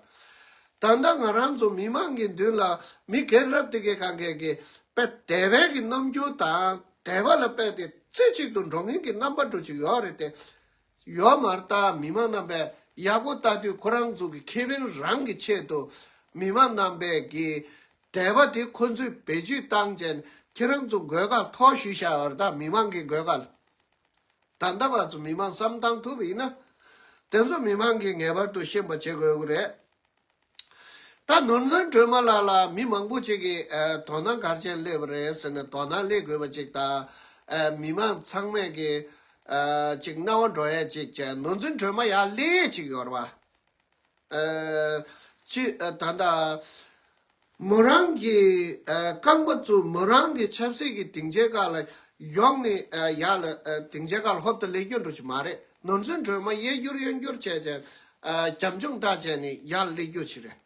ད་ལྟ་ང་རང་ཚོ་མི་མང་གི་མདུན་ལ་མི་རྒན་རབས་དེ་གའི་གང་གས་ཀྱི་དཔེ་དད་པའི་གི་རྣམ་འགྱུར་དང་དད་པ་ལ་དཔེ་དེ་རྩེ་གཅིག་ཏུ་འགྲོ་མཁན་གྱི་རྣམ་པ་འདྲ་ཅིག་ཡོད་རེད་དེ། ཡོད་མ་རེད་ད། མི་མང་རྣམ་པས་ཡག་པོ་ལྟ་དུས་ཁོ་རང་ཚོ་གི་ཁེ་ཕན་རང་གི་ཆེད་དུ་མི་མང་རྣམ་པས་ཀྱི་དད་པ་དེ་ཁོ་ཚོས་བེད་སྤྱོད་བཏང་བྱས་ནས་ཁྱེད་རང་ཚོ་མགོའི་ཁར་ཐོག་གཞུས་བཞག་ཡོད་རེད་ད། མི་མང་གི་མགོའི་ཁར། ད་ལྟ་བར་དུ་མི་མང་བསམ་བཏང་ཐུབ་པ་ཡིན་ན། དེ་ཚོ་མི་མང་གིས་ངེས་པར་དུ་ཤེས་པ་བྱེད་དགོས་ཀྱི་རེད། ད་ནོར་འཛིན་སྒྲོལ་མ་ལགས་ལ་མི་མང་པོ་ཅིག་གིས་ཨ་དོ་སྣང་ག་རེ་བྱས་སླེབས་པ་རེད་ཟེར་ན། དོ་སྣང་སླེབས་དགོས་པ་ཅིག་དང་། ཨ་མི་མང་ཚང་མས་ཀྱི་ཨ་ཅིག་སྣང་བ་འགྲོ་ཡས་ཅིག་བྱས། ནོར་འཛིན་སྒྲོལ་མ་ཡར་སླེབས་ཡས་ཅིག་ཡོད་རེད་བ། ཨ་ཅི་ཨ་ད་ལྟ་མོ་རང་གི་ཨ་རྐང་པ་བཙུགས། མོ་རང་གི་ཆབ་སྲིད་ཀྱི་སྡིངས་ཆའི་སྒང་ལ་ཡོང་ནས་ཨ་ཡར་ལ་ཨ་སྡིངས་ཆའི་སྒང་ལ་ཧོབ་ཏེ་སླེབས་རྒྱུ་འདྲ་ཅིག་མ་རེད། ནོར་འཛིན་སྒྲོལ་མ་གཡས་བསྐྱུར་གཡོན་བསྐྱུར་བྱས་བྱས་ཨ་བྱམས་སྐྱོང་ལྟ་བྱས་ནས་ཡར་སླེབས་རྒྱུ་ཞིག་རེད།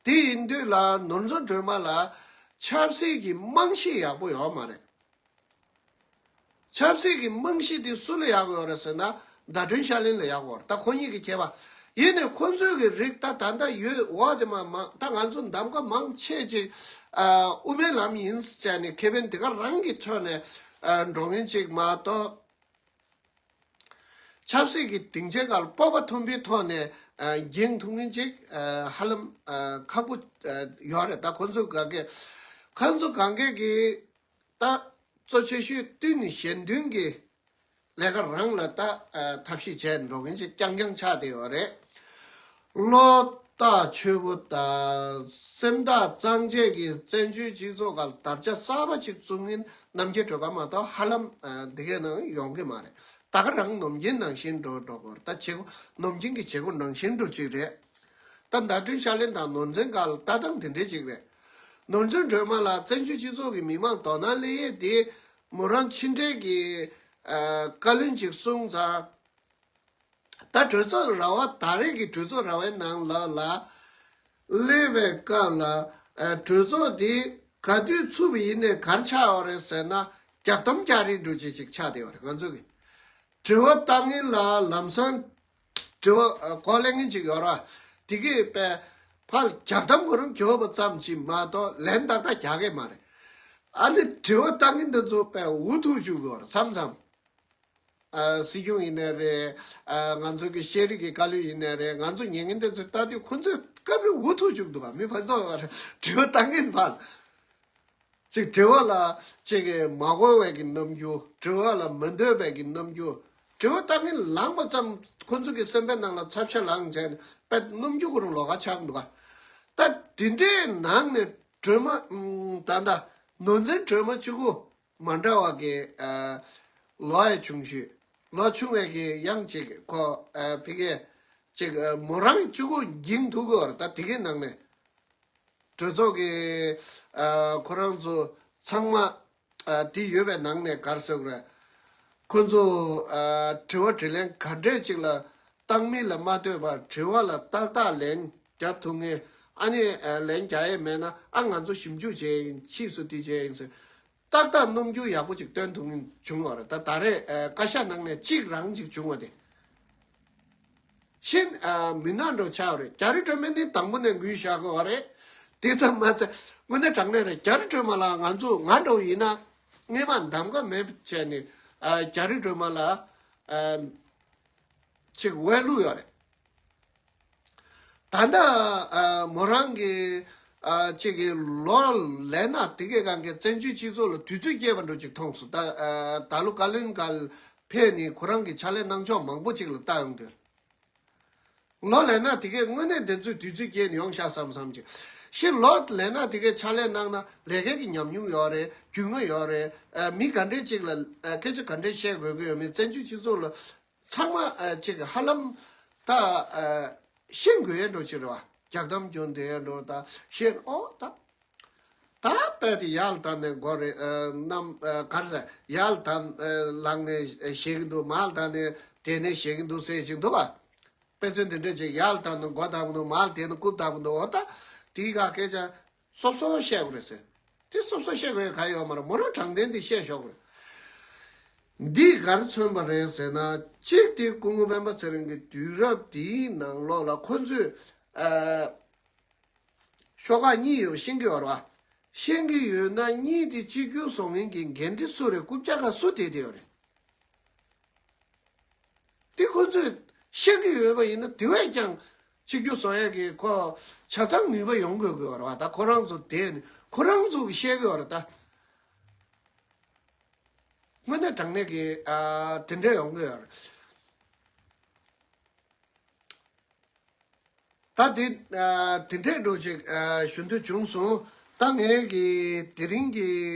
དེ་ཡིན་དུས་ལ་ནོར་འཛིན་སྒྲོལ་མ་ལ་ཆབ་སྲིད་ཀྱི་རྨང་གཞི་ཡག་པོ་ཡོད་མ་རེད། ཆབ་སྲིད་ཀྱི་རྨང་གཞི་དེ་སུ་ལ་ཡག་པོ་ཡོད་རེད་ཟེར་ན། ཟླ་སྒྲོན་ཤར་གླིང་ལ་ཡག་པོ་ཡོད་རེད། ད་ཁོ་གཉིས་ཀྱི་ཁྱད་པར། ཡིན་ནའི་ཁོ་ཚོའི་གི་རིགས་ད་ད་ལྟ་ཡོད། འོ་དེ་མ་མང་། ད་ང་ཚོ་གདམ་ག་མང་ཆེ་ཅིག་ཨ་དབུ་མའི་ལམ་ཡིན་ཟེར་ནས་ཁེ་ཕན་དེ་ག་རང་གི་ཁྲོད་ནས་ཨ་འགྲོ་མཁན་ཅིག་མ་གཏོགས། ཆབ་སྲིད་ཀྱི་སྡིངས་ཆའི་སྒང་ལ་སྤོབས་པ་མཐོན་པོའི་ཐོག་ནས་ཨ་འགྱིང་ཐུབ་མཁན་ཅིག་ཨ་ཧ་ལམ་ཨ་ཁག་པོ་ཨ་ཡོད་རེད། ད་ཁོ་ཚོ་ག་གེ་ཁོ་ཚོ་གང་གས་ཀྱིས་ད་གཙོ་ཆེ་ཤོས་བསྟུན་ནས་གཞན་དོན་གྱི་ལས་ཀ་རང་ལ་ད་ཨ་ཐབས་ཤེས་བྱས་འགྲོ་མཁན་ཅིག་རྐྱང་རྐྱང་ཆགས་བསྡད་ཡོད་རེད། ལོ་ རྟ་མཆོད་པོ་དང་སེམས་ཐག་གཙང་བཅད་ཀྱི་བཙན་བྱོལ་སྤྱི་ཚོགས་སྒང་དར་ཆ་གསར་པ་ཅིག་བཙུགས་མཁན་རྣམ་རྒྱལ་སྒྲོལ་དཀར་མ་གཏོགས་ཧ་ལམ་ཨ་འདི་གའི་ནང་ཡོང་གི་མ་རེད། ད་ག་རང་ནམ་རྒྱུན་ནང་བཞིན་འགྲོ་འགྲོ་གི་ཡོད་རེད། ད་བྱེད་སྒོ་ནམ་རྒྱུན་གྱི་བྱེད་སྒོ་ནང་བཞིན་འགྲོ་གི་རེད། ད་ཟླ་སྒྲོན་ཤར་གླིང་དང་ནོར་འཛིན་སྒང་ལ་ལྟ་སྟངས་དེ་འདྲ་ཅིག་རེད། ནོར་འཛིན་སྒྲོལ་མ་ལགས་བཙན་བྱོལ་སྤྱི་ཚོགས་ཀྱི་མི་མང་དོ་སྣང་སླེབས་ཡས་དེ་མོ་རང་ཕྱི་འབྲེལ་གྱི་ཨ་བཀའ་བློན་ཅིག་གསུངས་ཙང་། ད་གྲོས་ཚོགས་ར་བ་ད་རེས་ཀྱི་གྲོས་ཚོགས་ར་བའི་ནང་ལ་ལ་སླེབས་པའི་སྐབས་ལ་ཨ་གྲོས་ཚོགས་འདི་ག་དུས་ཚུགས་པ་ཡིན་ནའི་ག་རེ་ཆགས་ཡོད་རེད་ཟེར་ན། རྒྱག་གཏམ་རྒྱག་རེས་འགྲོ་བྱེད་ཅིག་ཆགས་བསྡད་ཡོད་རེད། ང་ཚོ་གི་དྲི་བ་བཏང་མཁན་ལ་ལམ་སང་དྲི་བ་ཨ་གོ་ལེན་མཁན་ཅིག་ཡོད་ར། དེ་གིས་པའི་ཕར་རྒྱག་གཏམ་ཁོ་རང་རྒྱོབ་པ་ཙམ་ཅིག་མ་གཏོགས་ལན་ཏག་ཏག་རྒྱག་གི་མ་རེད། ཨ་ནི་དྲི་བ་བཏང་མཁན་འདི་ཚོ་པའི་འུ་ཐུག་བཅུག་གི་ཡོད་རེད་མཚམས་མཚམས། ཨ་སྲིད་སྐྱོང་ཡིན་ནའི་རེད། ཨ་ང་ཚོ་གི་ཤེས་རིག་གི་བཀའ་བློན་ཡིན་ནའི་རེད། ང་ཚོ་ཉན་མཁན་དེ་ཚོས་ལྟ་དུས་ཁོ་ཚོས་སྐབས་རེ་འུ་ཐུག་བཅུག་འདུག་ག་མི་ཕན་ཚུན་བར་དྲི་བ་བཏང་མཁན་བར། ཅིག་དྲི་བ་ལ་ཅིག་གི་མ་གོ་བའི་གི་རྣམ་འགྱུར། དྲི་བ་ལ་མི་འདོད་པའི་གི་རྣམ་འགྱུར། དྲི་བ་བཏང་མཁན་ལངས་པ་ཙམ་ཁོ་ཚོ་གི་སེམས་པའི་ནང་ལ་ཚབ་ཤ་ལངས་བྱས་ནས་པད་རྣམ་འགྱུར་ཁོ་རང་ལོགས་ཀ་ཆགས་འདུག་ག་ད་དེ་འདྲའི་ནང་ནས་སྒྲོལ་མ་ད་ལྟ་ནོར་འཛིན་སྒྲོལ་མ་གཅིག་པུ། མ་འདྲ་བ་གི་ཨ་ལོ་ཡ་ཆུང་ཤོས། ལོ་ཆུང་བའི་གི་ཡང་ཅིག་ཁོ་ཨ་ཕི་གེ་ཅིག་ཨ་མོ་རང་གཅིག་པུ་འགྱིང་ཐུག་གི་བར་ད་དེ་གའི་ནང་ནས་གྲོས་ཚོགས་ཀྱི་ཨ་ཁོ་རང་ཚོ་ཚང་མ་ཨ་དེ་ཡོད་པའི་ནང་ནས་གར་སོགས་རེད། ཁོ་ཚོ་ཨ་དྲི་བ་དྲིས་ལན་ག་འདྲས་ཅིག་ལ་བཏང་མིན་ལ་མ་ལྟོས་པར་དྲི་བ་ལ་ཏག་ཏག་ལན་རྒྱབ་ཐུབ་ངེས། ཨ་ནི་ཨ་ལན་རྒྱག་ཡས་མེད་ན་ཨ་ང་ཚོ་ཞིབ་འཇུག་བྱས་ཡིན། ཕྱིས་སུ་དེ་བྱས་ཡིན་ཟེར། ཏག་ཏག་རྣམ་འགྱུར་ཡག་པོ་ཅིག་སྟོན་ཐུབ་མཁན་བྱུང་བ་རེད། ད་ད་རེས་ཨ་བཀའ་ཤག་ནང་ནས་གཅིག་རང་ཅིག་བྱུང་བ་དེ་ཤིན་ཨ་མི་སྣ་འགྲོ་ཆགས་རེད། རྒྱ་རི་སྒྲོལ་མ་ནི་དང་པོ་ནས་འགུལ་བཞག་དགོས་བ་རེད། དེ་ཙམ་མ་ཚད་དངོས་གནས་དྲང་གནས་རེད། རྒྱ་རི་སྒྲོལ་མ་ལགས་ང་ཚོ་ང་འདྲ་བོ་ཡིན་ན་སྔས་མ་གདམ་ག་མེད་བྱས་ནས་ཨ་རྒྱ་རི་སྒྲོལ་མ་ལགས་ཨ་ཅིག་འོས་བླུགས་ཡོད་རེད། ད་ལྟ་ཨ་མོ་རང་གི་ཨ་ཅིག་གི་ལོ་ལས་ན་དེ་གའི་སྒང་གི་བཙན་བྱོལ་སྤྱི་ཚོགས་ལ་དུས་ཚོད་སྐྱེལ་བ་འགྲོ་ཅིག་མཐོང་སོང་། ད་ཨ་ད་ལོ་བཀའ་བློན་སྒང་ཕེབས་ནས་ཁོ་རང་གི་ཕྱག་ལས་གནང་ཕྱོགས་མང་པོ་ཅིག་ལ་ལྟ་ཡོང་དུས། ལོ་ལས་ན་དེ་གའི་དངོས་གནས་དེ་ཚོའི་དུས་ཚོད་སྐྱེལ་ནས་ཡོང་ཤག་བསམ་བསམ་ཅིག་ཤི་ལོ་ལས་ན་དེ་གའི་ཕྱག་ལས་གནང་ན་ལས་ཀའི་གི་ཉམས་མྱོང་ཡོད་རེད། རྒྱུས་མངའ་ཡོད་རེད། ཨ་མི་ག་འདྲས་ཅིག་ལ་ཨ་སྐད་ཆ་ག་འདྲས་བཤད་དགོས་ཀྱི་ཡོད་མེད་བཙན་བྱོལ་སྤྱི་ཚོགས་ལ། ཚང་མ་ཨ་ཅིག་ཧ་ལམ་ད་ཨ་ཤེས་དགོས་ཡས་འགྲོ་ཅིག་རེད་བ། རྒྱག་གཏམ་རྒྱུ་འདི་ཡས་འགྲོ་ད་ཤེས་ཨོ་ད། ད་དཔེ་དེ་ཡར་ལ་བཏང་ནས་མགོ་རེ་ཨ་གནམ་ཨ་ག་རེ་ཟེར་ཡར་ལ་བཏང་ཨ་ལངས་ནས་བཤད་གི་འདུག་མར་ལ་བཏང་ནས་དེད་ནས་བཤད་གི་འདུག་ཟེར་ཅིག་འདུག་བ། དཔེ་མཚོན་དེ་འདྲ་ཅིག་ཡར་ལ་བཏང་ནས་མགོ་བཏང་གི་འདུག་མར་ལ་དེད་ནས་རྐུབ་བཏང་གི་འདུག་ཨོ་ད། དེའི་ག་སྐད་ཆ། སོབ་སོབ་བཤད་དགོས་རེད་ཟེར། དེ་སོབ་སོབ་བཤད་དགོས་ག་ཡོད་མ་རེད། མོ་རང་དྲང་བདེན་དེ་བཤད་ཤོག་རེད། འདིས་ག་རེ་མཚོན་པ་རེད་ཟེར་ན། གཅིག་དེ་སྐུ་ངོ་སྤེན་པ་ཚེ་རིང་གི་དུས་རབས་དེའི་ནང་ལོགས་ལ་ཁོ་ཚོས་ཨ་ཤོག་ཁག་གཉིས་ཡོད་པ་ཤེས་ཀྱི་ཡོད་རེད་བ། ཤེས་ཀྱི་ཡོད་ན་གཉིས་དེ་གཅིག་གྱུར་བཟོ་མཁན་གྱི་འགན་འཁྲི་སུ་རེད། རྐུབ་བཀྱག་ག་སུ་དེད་དེ་ཡོད་རེད། དེ་ཁོ་ཚོས་ཤེས་ཀྱི་ཡོད་པ་ཡིན་ན་དེ་བས་ཀྱང་གཅིག་གྱུར་བཟོ་ཡས་ཀྱི་ཁོ་ཆ་ཚང་ནུས་པ་ཡོང་དགོས་ཀྱི་ཡོད་རེད་བ། ད་ཁོ་རང་ཚོ་དེ་ནི་ཁོ་རང་ཚོ་གི་ཤེས་ཀྱི་ཡོད་རེད་ད། དངོས་གནས་དྲང་གནས་ཀྱི་ཨ་དེ་འདྲ་ཡོང་གི་ཡོད་རེད། ད་དེ་ཨ་དེ་འདྲའི་འགྲོ་ཅིག་ཨ་ཞུ་འདོད་བྱུང་སོང་། ད་ངས་ཀྱི་དེ་རིང་གི་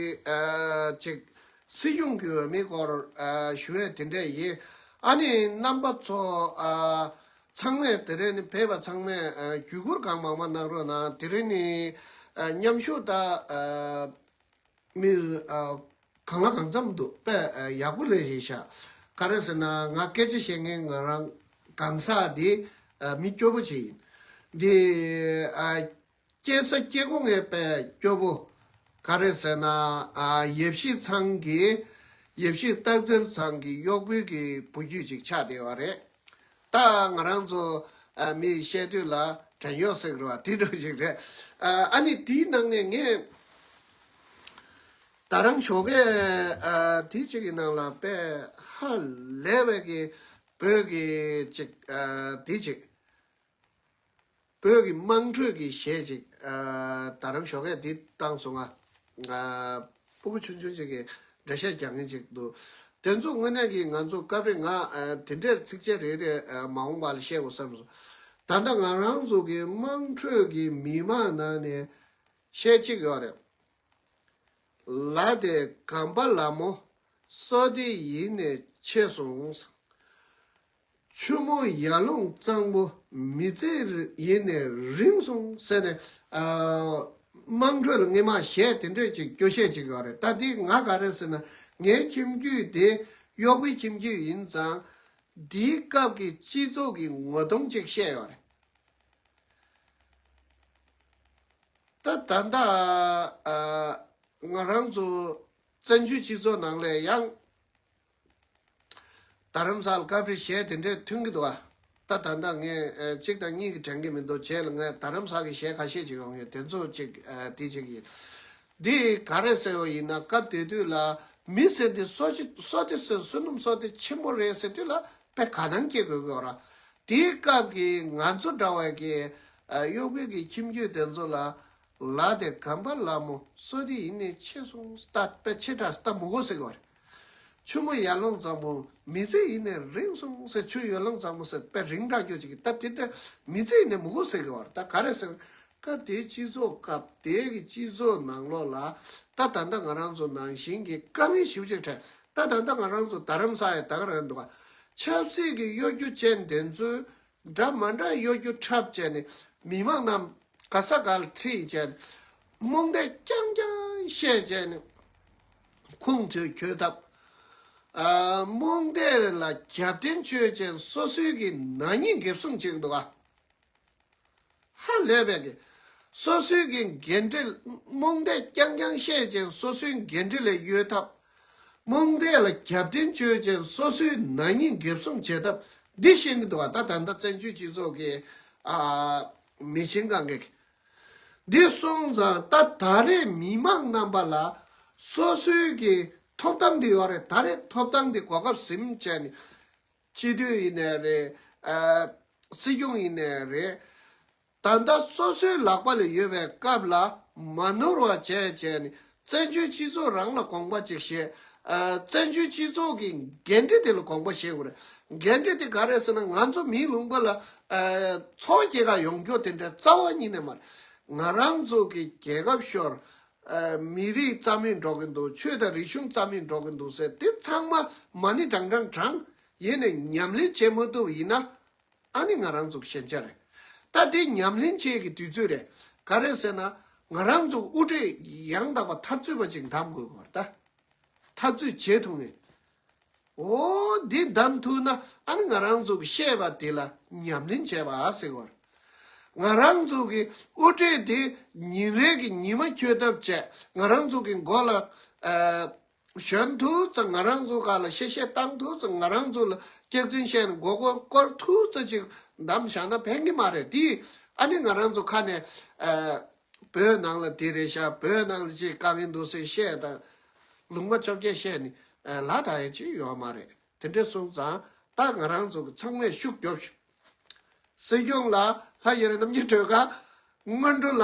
ཨ་ཅིག་སྲིད་སྐྱོང་གི་འོས་མིའི་སྐོར་ཨ་ཞུ་ཡས་དེ་འདྲ་ཡིན། ཨ་ནི་རྣམ་པ་ཚོ་ཨ་ཚང་མས་དེ་རིང་ནི་ཕེབས་པ་ཚང་མས་ཨ་བརྒྱུད་སྐུར་གང་མང་མང་གནང་རོགས་གནང་། དེ་རིང་ནི་ཨ་མཉམ་ཞུགས་ད་ཨ། མི་ཨ་གང་ལ་གང་འཚམ་འདུག་དཔེ་ཨ་ཡག་པོ་ལས་ཤེས་ཤག་ག་རེ་ཟེར་ན་ང་སྐད་ཆ་བཤད་མཁན་ང་རང་གང་ཟག་འདི་ཨ་མི་སྐྱོ་པོ་ཅིག་ཡིན། འདི་ཨ་སྐྱེས་ས་སྐྱེ་སྒོ་ངའི་དཔེ་སྐྱོ་པོ། ག་རེ་ཟེར་ན་ཨ་ཡབ་གཞིས་ཚང་གི་ཡབ་གཞིས་སྟག་འཚེར་ཚང་གི་གཡོག་པོའི་གི་བུ་རྒྱུད་ཅིག་ཆགས་བསྡད་པ་རེད། ད་ང་རང་ཚོ་ཨ་མི་བཤད་དུས་ལ་བྲན་གཡོག་ཟེར་གི་རེད་བ། དེ་འདྲ་ཞིག་རེད། ཨ་ཨ་ནི་དེའི་ནང་ནས་ངས་ད་རང་ཞོགས་ཀས་ཨ་དེ་གཅིག་གི་ནང་ལ་དཔེ་ཧ་ལས་པའི་གི་བོད་ཀྱི་ཅིག་ཨ་དེ་ཅིག་བོད་ཀྱི་དམངས་ཁྲོད་ཀྱི་གཞས་ཅིག་ཨ་ད་རང་ཞོགས་ཀས་དེ་བཏང་སོང་ང་། ཨ་སྤུ་གུ་ཆུང་ཆུང་ཅིག་གིས་འགྲེལ་བཤད་རྒྱག་མཁན་ཅིག་འདུག་དེ་ཚོ་དངོས་གནས་ཀྱི་ང་ཚོ་སྐབས་རེ་ང་ཨ་དེ་འདྲའི་ཚིགས་བཅད་རེ་རེ་ཨ་མ་འོངས་པ་ལ་བཤད་དགོས་བསམ་སོང་། ད་ལྟ་ང་རང་ཚོ་གི་དམངས་ཁྲོད་ཀྱི་མི་མང་ནང་ནས་བཤད་ཅིག་ཡོད་རེད། ལ་དེ་གམ་པ་ལ་མོ་སོ་དེ་ཡིན་ནས་ཆེ་སོང་། ཆུ་མོ་ཡར་ཀླུང་གཙང་པོ་མི་ཚེ་ཡིན་ནས་རིང་སོང་ཟེར་ནས། ཨ། དམངས་ཁྲོད་ལ་སྔས་མ་གཞས་དེ་འདྲས་ཅིག་སྐྱོ་གཞས་ཅིག་ཡོད་རེད། ད་འདི་ང་ག་རེ་ཟེར་ན། ངའི་ཁྱིམ་རྒྱུད་དེ་གཡོག་པོའི་ཁྱིམ་རྒྱུད་ཡིན་ཙང་། འདིའི་སྐབས་ཀྱི་སྤྱི་ཚོགས་ཀྱི་ངོ་གདོང་ཅིག་བཤད་ཡོད་རེད། ད་ད་ལྟ་ཨ་ང་རང་ཚོ་བཙན་བྱོལ་སྤྱི་ཚོགས་ནང་ལ་ཡང་རྡ་རམ་ས་ལ་སྐབས་རེ་གཞས་དེ་འདྲས་ཐོན་གྱི་འདུག་ཨ། ད་ད་ལྟ་ངས་ཨ་གཅིག་དང་གཉིས་ཀྱི་དྲན་གྱི་མི་འདུག་རྗེས་ལ་ངས་རྡ་རམ་ས་གི་གཞས་ཁ་ཤས་ཅིག་ཡོང་ཡོད། དེ་ཚོ་ཅིག་ཨ་དེ་ཅིག་ཡིན། འདི་ག་རེ་ཟེར་བ་ཡིན་ན། སྐབས་དེ་དུས་ལ་མི་ཟེར་འདི་སོ་སོ་སོ་དེ་ཟེར་བསོད་ནམས་སོ་དེ་ཆེན་པོ་རེད་ཟེར་དུས་ལ་དཔེ་དགའ་སྣང་སྐྱེ་དགོས་ཀྱི་ཡོད་ར། དེའི་སྐབས་ཀྱི་ང་ཚོ་འདྲ་བ་གི་ཨ་གཡོག་པོའི་གི་ཁྱིམ་རྒྱུད་དེ་ཚོ་ལ། ལ་དེ་གམ་པ་ལ་མོ་སོ་དེ་ཡིན་ནས་ཆེ་སོང་། ད་དཔེ་ཆེ་དྲགས་ད་མི་གོ་ཟེར་གི་བ་རེད། ཆུ་མོ་ཡར་ཀླུང་གཙང་པོ་མི་ཚེ་ཡིན་ནས་རིང་སོང་ཟེར། ཆུ་ཡར་ཀླུང་གཙང་པོ་ཟེར་དཔེ་རིང་དྲགས་རྒྱུ་ཅིག་གི་ད་དེ་ད་མི་ཚེ་ཡིན་ནས་མི་གོ་ཟེར་གི་བ་རེད། ད་ག་རེ་ཟེར་ན། སྐབས་དེའི་སྤྱི་ཚོགས་སྐབས་དེའི་གི་སྤྱི་ཚོགས་ནང་ལོགས་ལ་ད་ད་ལྟ་ང་རང་ཚོ་ནང་བཞིན་གྱི་དཀའ་ངལ་ཞེ་པོ་ཅིག་འཕྲད། ད་ད་ལྟ་ང་རང་ཚོ་རྡ་རམ་ས་ཡ་ད་ག་རང་འདུག་ག་ཆབ་སྲིད་ཀྱི་གཡོ་སྒྱུ་ཅན་དེ་ཚོའི་འདྲ་མ་འདྲ་གཡོ་སྒྱུ་འཁྲབ་བྱས་ནས་མི་མང་རྣམས་ག་ས་ག་ལ་ཁྲིད་བྱས་ནས་རྨོངས་དད་རྐྱང་རྐྱང་བཤད་བྱས་ནས་ཁོང་ཚོས་འཁྱོལ་ཐབས། ཨ། རྨོངས་དད་ལ་རྒྱབ་རྟེན་བྱས་བྱས་སོ་སོའི་གི་ནག་ཉེས་འགེབས་སྲུང་བྱེད་ཀྱི་འདུག་ག་ཧ་ལས་པའི་གི། སོ་སོའི་གི་འགན་འཁྲི། རྨོངས་དད་རྐྱང་རྐྱང་བཤད་ཅིང་སོ་སོའི་འགན་འཁྲི་ལས་གཡོལ་ཐབས། རྨོངས་དད་ལ་རྒྱབ་རྟེན་བྱས་ཅིང་སོ་སོའི་ནག་ཉེས་འགེབས་སྲུང་བྱེད་ཐབས་འདི་ཤེས་ཀྱི་འདུག་བ། ད་ད་ལྟ་བཙན་བྱོལ་སྤྱི་ཚོགས་ཀྱི་ཨ་མི་ཤེས་གང་གི། འདི་སོང་ཙང་ད་ད་རེས་མི་མང་རྣམ་པ་ལ་སོ་སོའི་གི་ཐོབ་ཐང་འདི་ཡོད་རེད། ད་རེས་ཐོབ་ཐང་འདི་གོ་སྐབས་ཟིན་བྱས་ནས། སྤྱི་འཐུས་ཡིན་ནའི་རེད། ཨ། སྲིད་སྐྱོང་ཡིན་ནའི་རེད། ད་ལྟ་སོ་སོའི་ལག་པ་ལ་ཡོད་པའི་སྐབས་ལ་མ་ནོར་བ་བྱས་བྱས་ནས་བཙན་བྱོལ་སྤྱི་ཚོགས་རང་ལ་དགོངས་པ་ཅིག་བཞེས། ཨ། བཙན་བྱོལ་སྤྱི་ཚོགས་ཀྱི་འགན་འཁྲི་དེ་ལ་དགོངས་པ་བཞེས་དགོས་རེད། འགན་འཁྲི་དེ་ག་རེ་ཟེར་ན། ང་ཚོ་མིའི་ལུང་པ་ལ་ཨ། འཚོ་བ་སྐྱེལ་ག་ཡོང་རྒྱུ་དེ་འདྲའི་རྩ་བ་ཉིད་ནས་མ་རེད། ང་རང་ཚོ་གི་རྒྱལ་ཁབ་ཤོར། ཨ། མི་རིགས་རྩ་མེད་འགྲོ་གི་འདུག་ཆོས་དང་རིག་གཞུང་རྩ་མེད་འགྲོ་གི་འདུག་ཟེར། དེ་ཚང་མ་མ་ཎི་བགྲང་བགྲང་བགྲང་ཡིན་ནས་ཉམས་ལེན་བྱེད་མ་ཐུབ་ཡིན་ན། ཨ་ནི་ང་རང་ཚོ་གི་ཞན་ཆ་རེད། ད་དེ་ཉམས་ལེན་བྱེད་ཀྱི་དུས་ཚོད་རེད། ག་རེ་ཟེར་ན། ང་རང་ཚོ་དབུ་ཁྲིད་ཡང་དག་པ་འཐབ་རྩོད་པ་ཅིག་འདེམས་དགོས་ཀྱི་ཡོད་རེད་ད། འཐབ་རྩོད་བྱེད་ཐུབ་ངེས། འོ་འདི་འདེམས་ཐུབ་ན་ཨ་ནི་ང་རང་ཚོ་གི་བཤད་པ་དེ་ལ་ཉམས་ལེན་བྱས་པ་ཟེར་གྱི་ཡོད་རེད། ང་རང་ཚོ་གི་དབུ་ཁྲིད་དེ་ཉིན་རེ་གི་ཉི་མ་འཁྱོལ་ཐབས་བྱས། ང་རང་ཚོ་གི་མགོ་ལ་ཨ། ཞོན་ཐུབ་ཙང་། ང་རང་ཚོ་སྒང་ལ་གཤེ་གཤེ་བཏང་ཐུབ་ཙང་། ང་རང་ཚོ་ལ་སྐྱག་རྫུན་བཤད་ནས་མགོ་སྐོར་སྐོར་ཐུབ་ཙམ་ཅིག་འདེམས་བཞག་ན་ཕན་གྱི་མ་རེད་དེ། ཨ་ནི་ང་རང་ཚོ་ཁ་ནས་ཨ། བོད་ནང་ལ་དེ་རེད་ཤག་བོད་ནང་ལ་ཅིག་དཀའ་ངལ་འདུག་ཟེར་བཤད་དང་། ལུང་པ་བཅོ་བརྒྱད་བཤད་ནས་ཨ། ལ་དྭགས་ཡང་ཅིག་ཡོད་མ་རེད། དེ་འདྲ་སོང་ཙང་ད་ང་རང་ཚོ་གི་ཚང་མས་ཤུགས་རྒྱོབ་ཤོག་སྲིད་སྐྱོང་ལ་ལྷ་ཡི་རེ་རྣམ་རྒྱལ་སྒྲོལ་དཀར། སྔོན་འགྲོ་ལ་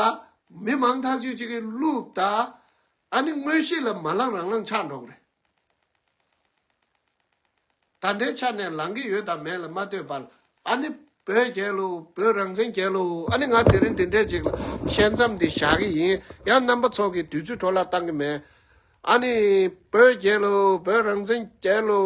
མི་མང་ཐག་གཅོད་ཅིག་གི་བླུགས་ད། ཨ་ནི་དངོས་གཞི་ལ་མ་ལངས་རང་ལངས་ཆགས་འགྲོ་གི་རེད། ད་ལྟའི་ཆ་ནས་ལངས་ཀྱི་ཡོད་དང་མེད་ལ་མ་ལྟོས་པར། ཨ་ནི་བོད་རྒྱལ་ལོ། བོད་རང་བཙན་རྒྱལ་ལོ། ཨ་ནི་ང་དེ་རིང་འདི་འདྲའི་ཅིག་ལ་བཤད་མཚམས་འདི་བཞག་གི་ཡིན། ཡང་རྣམ་པ་ཚོ་གི་དུས་ཚོད་འཕྲོ་བརླག་བཏང་གི་མེད། ཨ་ནི་བོད་རྒྱལ་ལོ། བོད་རང་བཙན་རྒྱལ་ལོ།